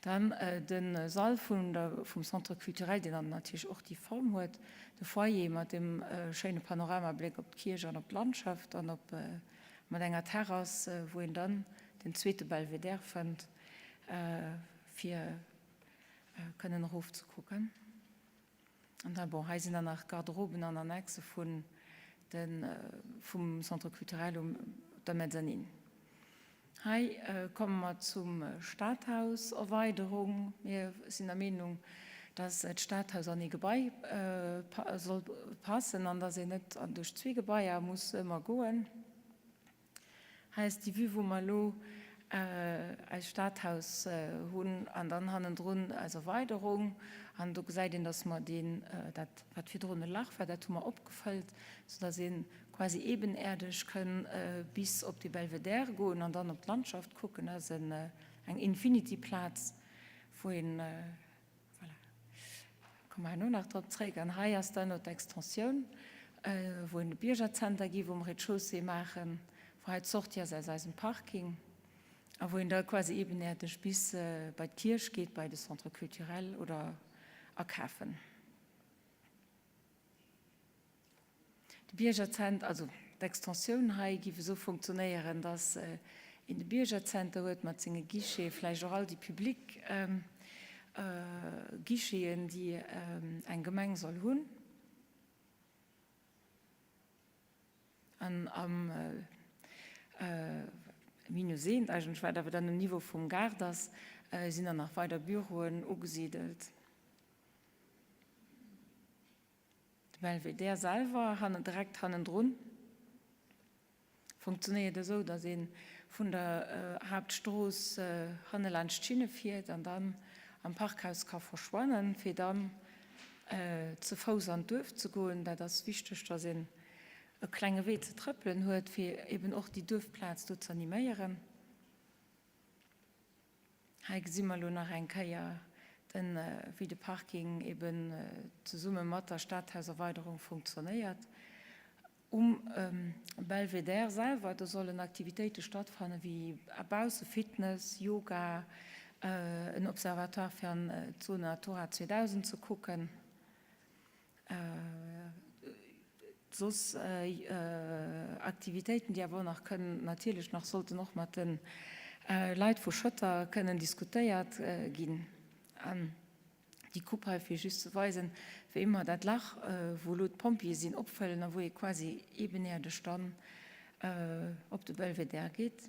Dann de Sall vun der, vum Centre culturel, deen dann natierlech och déi Form huet, de Foyer mat deem schéine Panoramabléck op d'Kierch an op d'Landschaft an op, mat enger Terrass, wou een dann den zweete Belvedere fënnt, fir kënnen erofzekucken. An da, bon, hei sinn dann nach Garderoben an Annexe vun de, vum Centre culturel um der Mezzanine. Hei komme mer zum Stadhaus, Erweiderung. Mir sinn der Meenung, dass d'Stadhaus an ee Gebai soll passen an dass een net duerch zwee Gebaier muss ëmmer goen. Hei ass déi Vue, wou mer elo eist Stadhaus hunn an dann hannendrun eis Erweiderung. An do gesäit een, dass mer deen, dat wat virdrun e Lach war, dat hu mer opgefëllt, soudass ee quasi ebenaerdeg kënn bis op de Belvedere goen an dann op d'Landschaft kucken. Dat ass eng Infinity-Plaz, wou een, Voilà. Komme mer herno nach drop zréck. An hei ass dann elo d'Extensioun, wou een de Biergerzenter gi, wou mer Rez-de-chaussée maachen, wou hei d'Sortie ass aus eisem Parking a wou een da quasi ebenäerdeg bis bei d'Kierch geet, bei de Centre culturel oder akafen. De Biergerzenter, also d'Extensioun hei géif esou funktionéieren, datt een de Biergerzenter huet mat senge Guicheten, vläicht och all déi public Guicheten, déi eng Gemeng soll hunn. An am. Minus eent eigentlech, wat awer dann um Niveau vum Gaart ass, sinn dann nach weider Büroen ugesidelt. De Belvedere selwer, hannen, direkt hannendrun, funktionéiert esou, datt ee vun der Haaptstrooss hanne laanscht d'Schinne fiert an dann am Parkhaus ka verschwannen, fir dann ze Fouss an d'Duerf ze goen. Dat ass wichteg, datt een e klenge Wee ze trëppelen huet, fir eben och déi Duerfplaz do z'animéieren. Hei gesi mer elo nach eng Kéier den, wéi de Parking eben zesumme mat der Stadhauserweiderung funktionéiert. Um Belvedere selwer, do sollen Aktivitéite stattfanne wéi bausse Fitness, Yoga, en Observatoire fir an d'Zone Natura 2000 ze kucken. Soss Aktivitéiten, déi awer och nach kënnen, natierlech nach sollten och mat de Leit vu Schëtter kënnen diskutéiert ginn. An déi Coupe hei, fir just ze weisen, wéi mer dat Lach, wou elo d'Pompjeeë sinn, opfëllen a wou ee quasi ebeneerdeg dann op de Belvedere geet.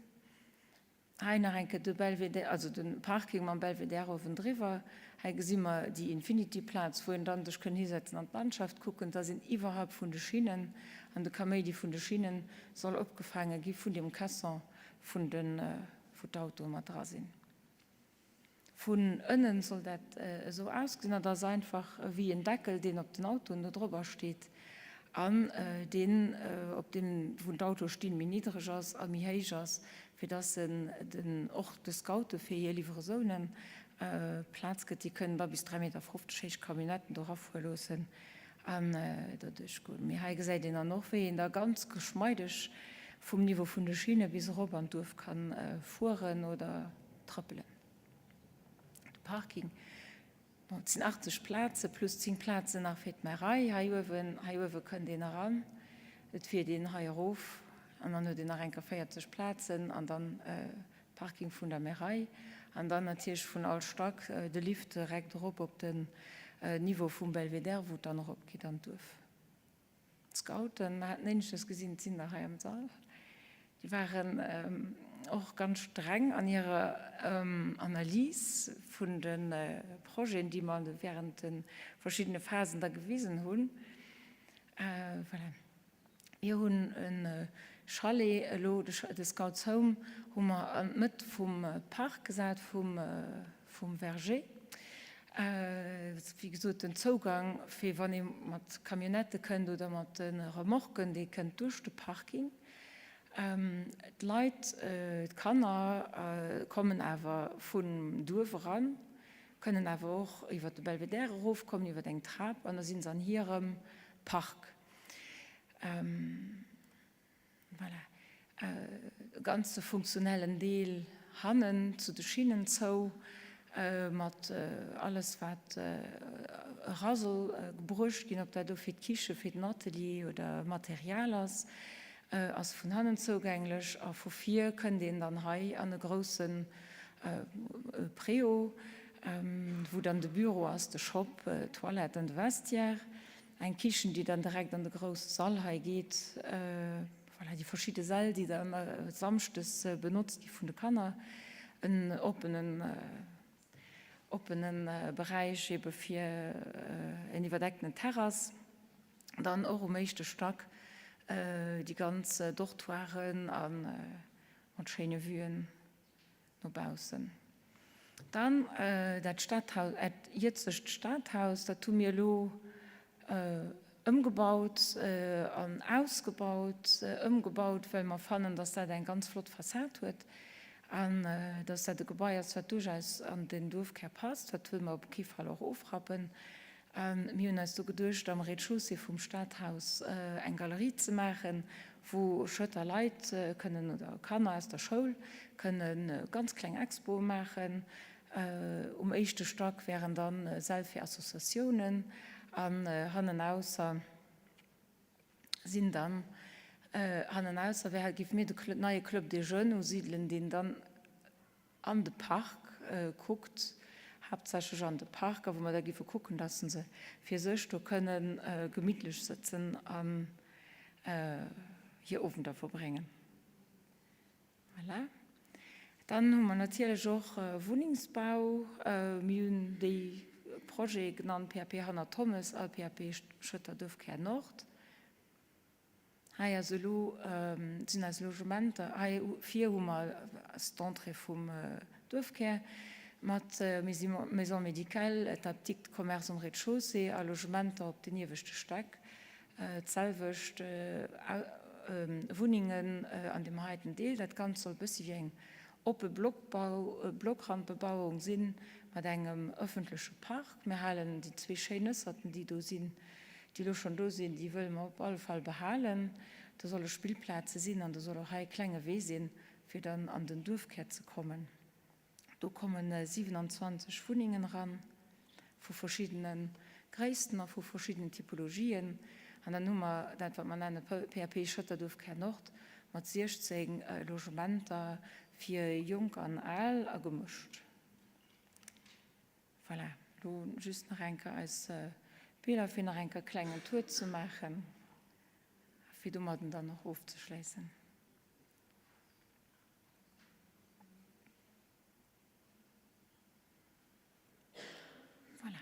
Hei nach eng Kéier de Belvedere, also de Parking mam Belvedere uewendriwwer. Hei gesi mer déi Infinity-Plaz, wou een dann sech kënn hisetzen an d'Landschaft kucken. Da sinn iwwerhalb vun de Schinnen, an de Kaméidi vun de Schinnen soll opgefaange gi vun deem Caisson vun de, wou d'Autoe mat dra sinn. Vun ënnen soll dat esou ausgesinn, dat ass einfach ewéi en Deckel, deen op den Autoen do drobber steet an deen op deem, wou d'Autoe stinn, méi niddreg ass a méi héich ass, fir dass en den och de Scoute fir hir Livraisonen Plaz gëtt. Déi kënnen da bis 3,50 Meter héich Camionnetten do erafuere loossen an doduerch goen. Mee hei gesäit een dann och, wéi een da ganz geschmeideg vum Niveau vun de Schinne bis erop an d'Duerf kann fueren oder trëppelen. De Parking, bon, et sinn 80 Plaze plus 10 Plazen nach fir d'Märei hei uewen. Hei uewe kënnt een eran, et fiert een hei erof an dann huet een nach eng Kéier 40 Plazen an dann Parking vun der Märei an dann natierlech vun all Stack de Lift direkt erop op den Niveau vum Belvedere, wou et dann eropgeet an d'Duerf. D'Scouten, mer haten éineschtens gesinn, et sinn der hei am Sall, déi waren och ganz streng an hirer Analys vun de Projeten, déi mer während de verschiddene Phasen da gewisen hunn. Voilà. Mir hunn e Chalet elo, de Scouts Home hu mer an d'Mëtt vum Park gesat, vum Verger. Wéi gesot, den Zougang, fir wann ee mat Camionnettë kënnt oder mat de Remorquen, dee kënnt duerch de Parking. D'Leit, d'Kanner kommen awer vum Duerf eran, kënnen awer och iwwer de Belvedere erofkommen, iwwer eng Trap, an da si se an hirem Park. Voilà, e ganze funktionellen Deel hannen zu de Schinnen zou, mat alles wat era soll gebruecht ginn, ob dat elo fir d'Kiche, fir den Atelier oder Material ass, ass vun hannen zougänglech. A vu vir kënnt een dann hei an e grousse Préau, wou dann de Büro ass, de Shop, d'Toilette an de Vestiaire. Eng Kichen, déi dann direkt an de grousse Sall hei geet. Voilà, déi verschidde Säll, déi dann samschdes benotzt gi vun de Kanner. En oppenen, oppene Beräich ebe fir en iwwerdeckten Terrass. Dann och um éischte Stack déi ganz Dortoiren a mat schéine Vuen. No baussen. Dann dat Stadhaus, dat jëtzegt Stadhaus, dat hu mir elo ëmgebaut an ausgebaut. Ëmgebaut, well mer fannen, dass dat eng ganz flott Fassad huet an dass dat e Gebai ass, wat duerchaus an den Duerfkär passt. Dat wëlle mer op kee Fall och ofrappen. A mir hunn eis do geduecht, am Rez-de-chaussée vum Stadhaus eng Galerie ze maachen, wou Schëtter Leit kënnen oder Kanner aus der Schoul kënne ganz kleng Expoe maachen. Um éischte Stack wären dann Säll fir Associatiounen an hannenausser sinn dann, hannenausser wär, géife mir de neie Club des Jeunes usidelen, deen dann an de Park kuckt, haaptsächlech an de Park, a wou mer da géife kucken, dass se fir sech do kënne gemittlech sëtzen an hir Owender verbréngen. Voilà. Dann hu mer natierlech och Wunnengsbau. Mir hunn déi Projete genannt, PAP Hannert Thommes a PAP Schëtter Duerfkär Nord. Hei ass elo, sinn eis Logementer. Hei vir hu mer, ass d'Entrée vum Duerfkär mat Maison médicale, d'Apdikt, Commerce um Rez-de-chaussée a Logementer op den ieweschte Stäck. D'selwecht Wunnengen an deem heiten Deel. Dat Ganzt soll e bëssi wéi eng oppe Blockbau, Blockrandbebauung sinn, mat engem ëffentleche Park. Mir halen déi zwee schéin Nësserten, déi do sinn, déi elo schonn do sinn, déi wëlle mer op alle Fall behalen. Do solle Spillplaze sinn an do soll och hei e klenge Wee sinn, fir dann an den Duerfkär ze kommen. Do komme 27 Wunnengen eran, vu verschiddene Gréissten a vu verschiddenen Typologien. An dann hu mer dat, wat mer nenne PAP Schëtterduerf-Kär Nord mat 16 Logementer fir Jonk an Al a gemëscht. Voilà, elo just nach eng Kéier eis Biller, fir nach eng Kéier e klengen Tour ze maachen a fir domadden dann och ofzeschléissen. Voilà.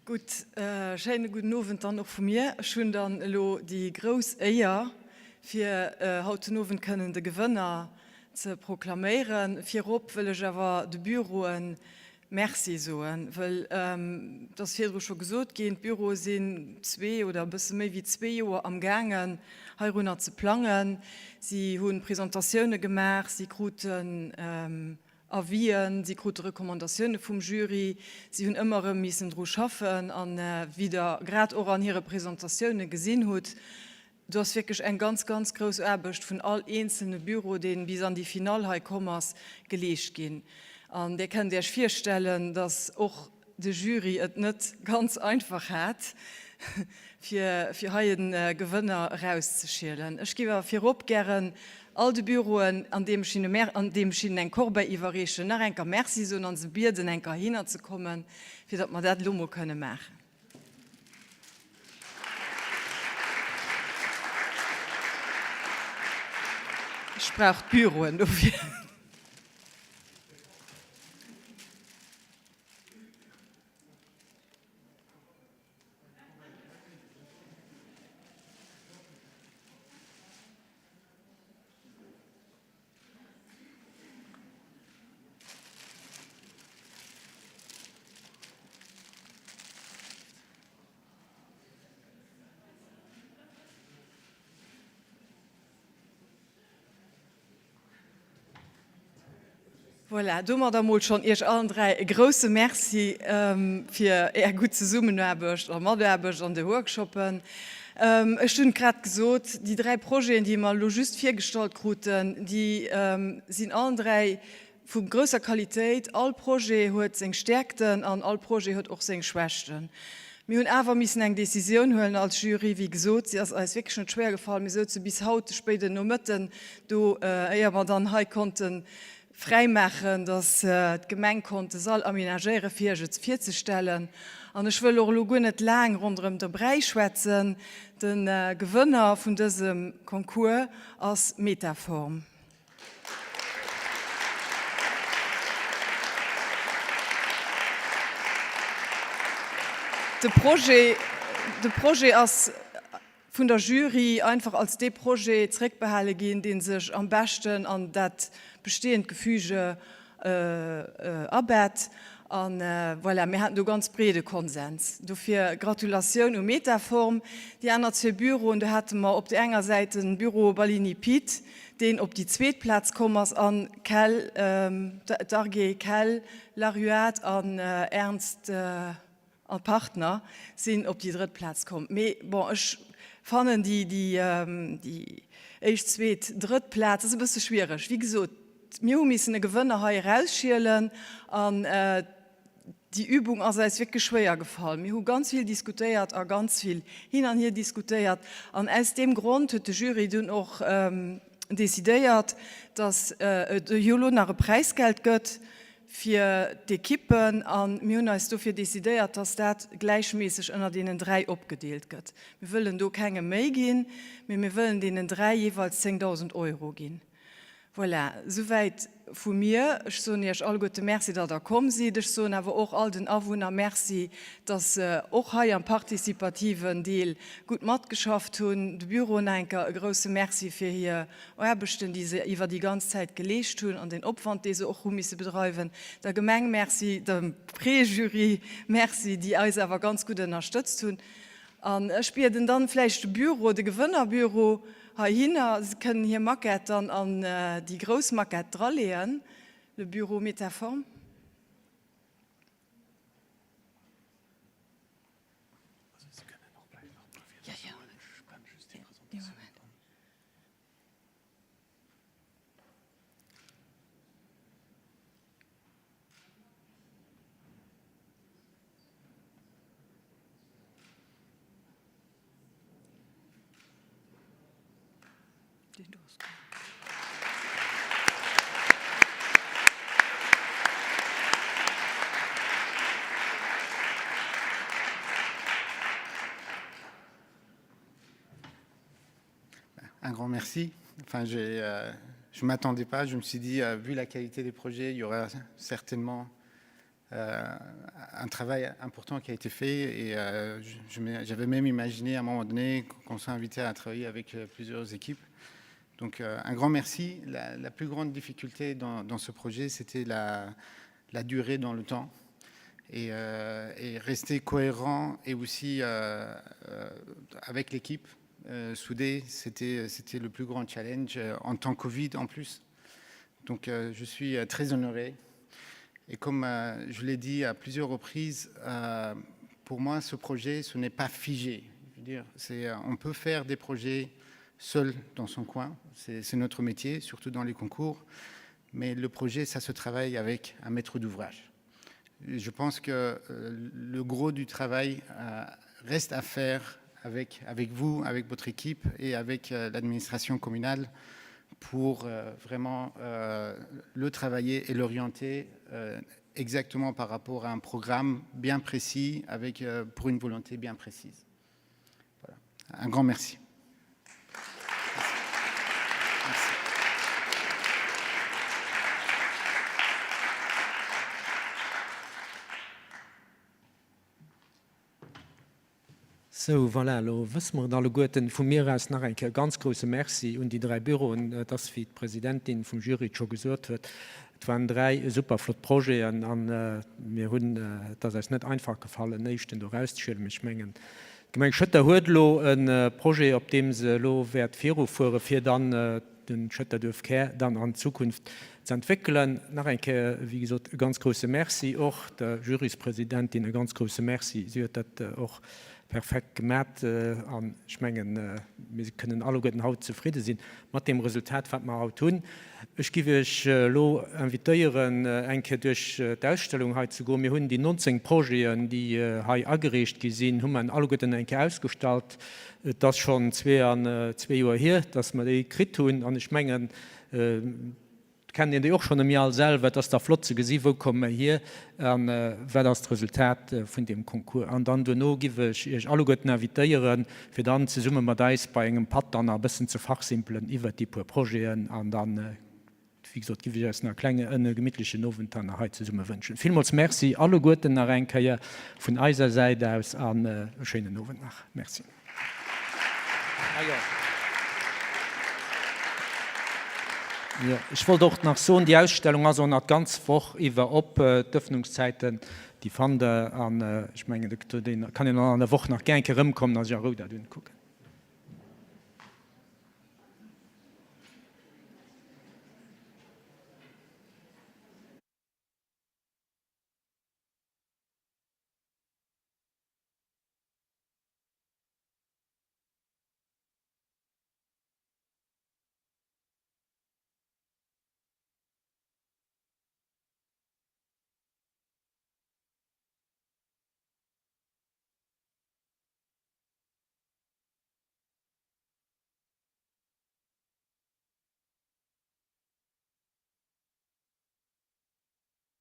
Gutt, schéine gudden Owend dann och vu mir. Ech hunn dann elo déi grouss Éier, fir haut den Owend kënnen de Gewënner ze proklaméieren. Virop wëll ech awer de Büroen Merci soen, wëll, et ass virdru scho gesot ginn, d'Büroe sinn zwee oder e bësse méi wéi zwee Joer amgaangen, heirunner ze plangen. Si hu Presentatioune gemaach, si kruten Avisen, si krute Recommandatioune vum Jury, si hunn ëmmer erëm missen dru schaffen. An wéi Der grad och an hire Presentatioune gesinn hutt, Do ass wierklech eng ganz, ganz grouss Aarbecht vun all eenzelne Büro, dee bis an déi Finall hei komm ass, geleescht ginn. An Dir kënnt Iech virstellen, dass och de Jury et net ganz einfach hat, fir hei e Gewënner erauszeschielen. Ech géif awer virop gären all de Büroen, andeem ech hinnen eng Corbeille iwwerreechen, nach eng Kéier Merci soen a se bieden, eng Kéier heihinnerzekommen, fir datt mer dat elo mol kënne maachen. Ech brauch d'Büroen dofir. Voilà, domadder mol schonn Iech allen 3 e grousse Merci fir Är gutt Zesummenaarbecht a Mataarbecht an de Workshoppen. Ech hunn et grad gesot, déi 3 Projeten, déi mer elo just virgestallt kruten, déi sinn allen 3 vu grousser Qualitéit. All Projet huet seng Stäerkten an all Projet huet och seng Schwächten. Mir hunn awer missen eng Décisioun huelen als Jury. Wéi gesot, si ass eis wierklech net schwéier gefall. Mir souze bis haut de spéiden Nomëtten do, éier mer dann hei konnte fräimaachen, datt d'Gemeng konnt de Sall aménagéieren, fir Iech et virzestellen. An ech wëll och elo guer net laang ronderëm de Bräi schwätzen. De Gewënner vun dësem Concours ass Metaform. De Projet, de Projet ass vun der Jury einfach als dee Projet zréckbehale ginn, dee sech am beschten an dat bestehend Gefüge abett. A voilà, mir haten do ganz breede Konsens. Dofir Gratulatioun u Metaform. Déi aner zwee Büroen, do hate mer op där enger Säit de Büro Ballini Pit, deen op déi zweet Plaz komm ass, a Kell, d'ARGE Kell, Laruade an Ernst, a Partner sinn op déi drëtt Plaz komm. Mee bon, ech fannen déi, déi, déi éischt, zweet, drëtt Plaz ass e bësse schwiereg. Wéi gesot, Mir hu missen e Gewënner hei erausschielen an déi Übung ass eis wierklech schwéier gefall. Mir hu ganz vill diskutéiert a ganz vill hin an hier diskutéiert an aus deem Grond huet de Jury dunn och decidéiert, dass et jo elo nach e Präisgeld gëtt fir d'Ekippen a mir hunn eis dofir decidéiert, dass dat gläichméisseg ënner deenen 3 opgedeelt gëtt. Mir wëllen do kengem méi ginn, mee mir wëllen deenen 3 jeeweils 10.000 Euro ginn. Voilà, souwäit vu mir. Ech soen Iech alleguerte Merci, datt Der komm sidd. Ech soen awer och all den Awunner Merci, datt se och hei am participativen Deel gutt matgeschafft hunn. De Büroen nach eng Kéier e grouse Merci fir hir Aarbechten, déi se iwwer déi ganz Zäit geleescht hunn an den Opwand, dee se och hu misse bedreiwen. Der Gemeng Merci, dem Préjury Merci, déi eis awer ganz gutt ënnerstëtzt hunn. An ech bieden dann vläicht de Büro, de Gewënnerbüro heihinner, se kënnen hir Maquette dann an déi grouss Maquette draleeën, le Bureau Métaforme. Un grand merci. Enfin, euh, je ne m'attendais pas. Je me suis dit, euh, vu la qualité des projets, il y aura certainement euh, un travail important qui a été fait. Et j'avais même imaginé à un moment donné qu'on soit invité à travailler avec plusieurs équipes. Donc, un grand merci. La, plus grande difficulté dans, ce projet, c'était la, durée dans le temps. Et, et rester cohérent et aussi avec l'équipe euh, soudé, c'était le plus grand challenge euh, en temps Covid en plus. Donc euh, je suis très honoré. Et comme je l'ai dit à plusieurs reprises, pour moi, ce projet, ce n'est pas figé. Je veux dire, on peut faire des projets seul dans son coin, c'est notre métier, surtout dans les concours, mais le projet, ça se travaille avec un maître d'ouvrage. Je pense que le gros du travail reste à faire avec, avec vous, avec votre équipe et avec euh, l'administration communale pour euh, vraiment euh, le travailler et l'orienter exactement par rapport à un programme bien précis, avec, pour une volonté bien précise. Voilà. Un grand merci. Sou, voilà, elo wësse mer et alleguerten. Vu mir aus nach eng Kéier e ganz grouse Merci un déi 3 Büroen. Et ass, wéi d'Presidentin vum Jury et scho gesot huet, et waren 3 super flott Projeten a mir hunn, et ass eis net einfach gefall, en éischten do erauszeschielen. Mee ech mengen, d'Gemeng Schëtter huet elo e Projet, op deem se elo wäert virufuere fir dann den Schëtterduerf Kär dann an Zukunft ze entwéckelen. Nach eng Kéier, wéi gesot, e ganz grouse Merci och der Juryspresidentin e ganz grouse Merci. Si huet dat och perfekt gemat an ech mengen, mir kënnen alleguerten haut zefridde si mat deem Resultat, wat mer haut hunn. Ech giff Iech elo invitéieren, eng Kéier duerch d'Ausstellung hei ze goen. Mir hunn déi 19 Projeten, déi hei agereecht gi sinn, hu mer alleguerten eng Kéier ausgestallt. Et ass schonn zwee Joer hier, dass mer déi kritt hunn. An ech mengen, et kennt een déi och schonn ëm all selwer, et ass da flott ze gesi wou komme mer hier a wat ass d'Resultat vun deem Concours. An dann duerno giff ech Iech alleguerten invitéieren, fir dann zesumme mat eis bei engem Patt dann nach e bëssen ze fachsimpelen iwwert déi puer Projeten an dann Wéi gesot, giff ech eis nach e klenge en gemittlechen Owend dann nach hei zesumme wënschen. Villmools Merci alleguerten nach eng Kéier vun eiser Säit aus an e schéinen Owend nach. Merci. Ah jo. Jo, ech wollt och nach soen, déi Ausstellung ass och nach d'ganz Woch iwwer op. D'Ëffnungszäiten, déi fannt Der an ech mengen, do kann een och an der Woch nach gär eng Kéier erëmkommen a sech a Rou dat unkucken.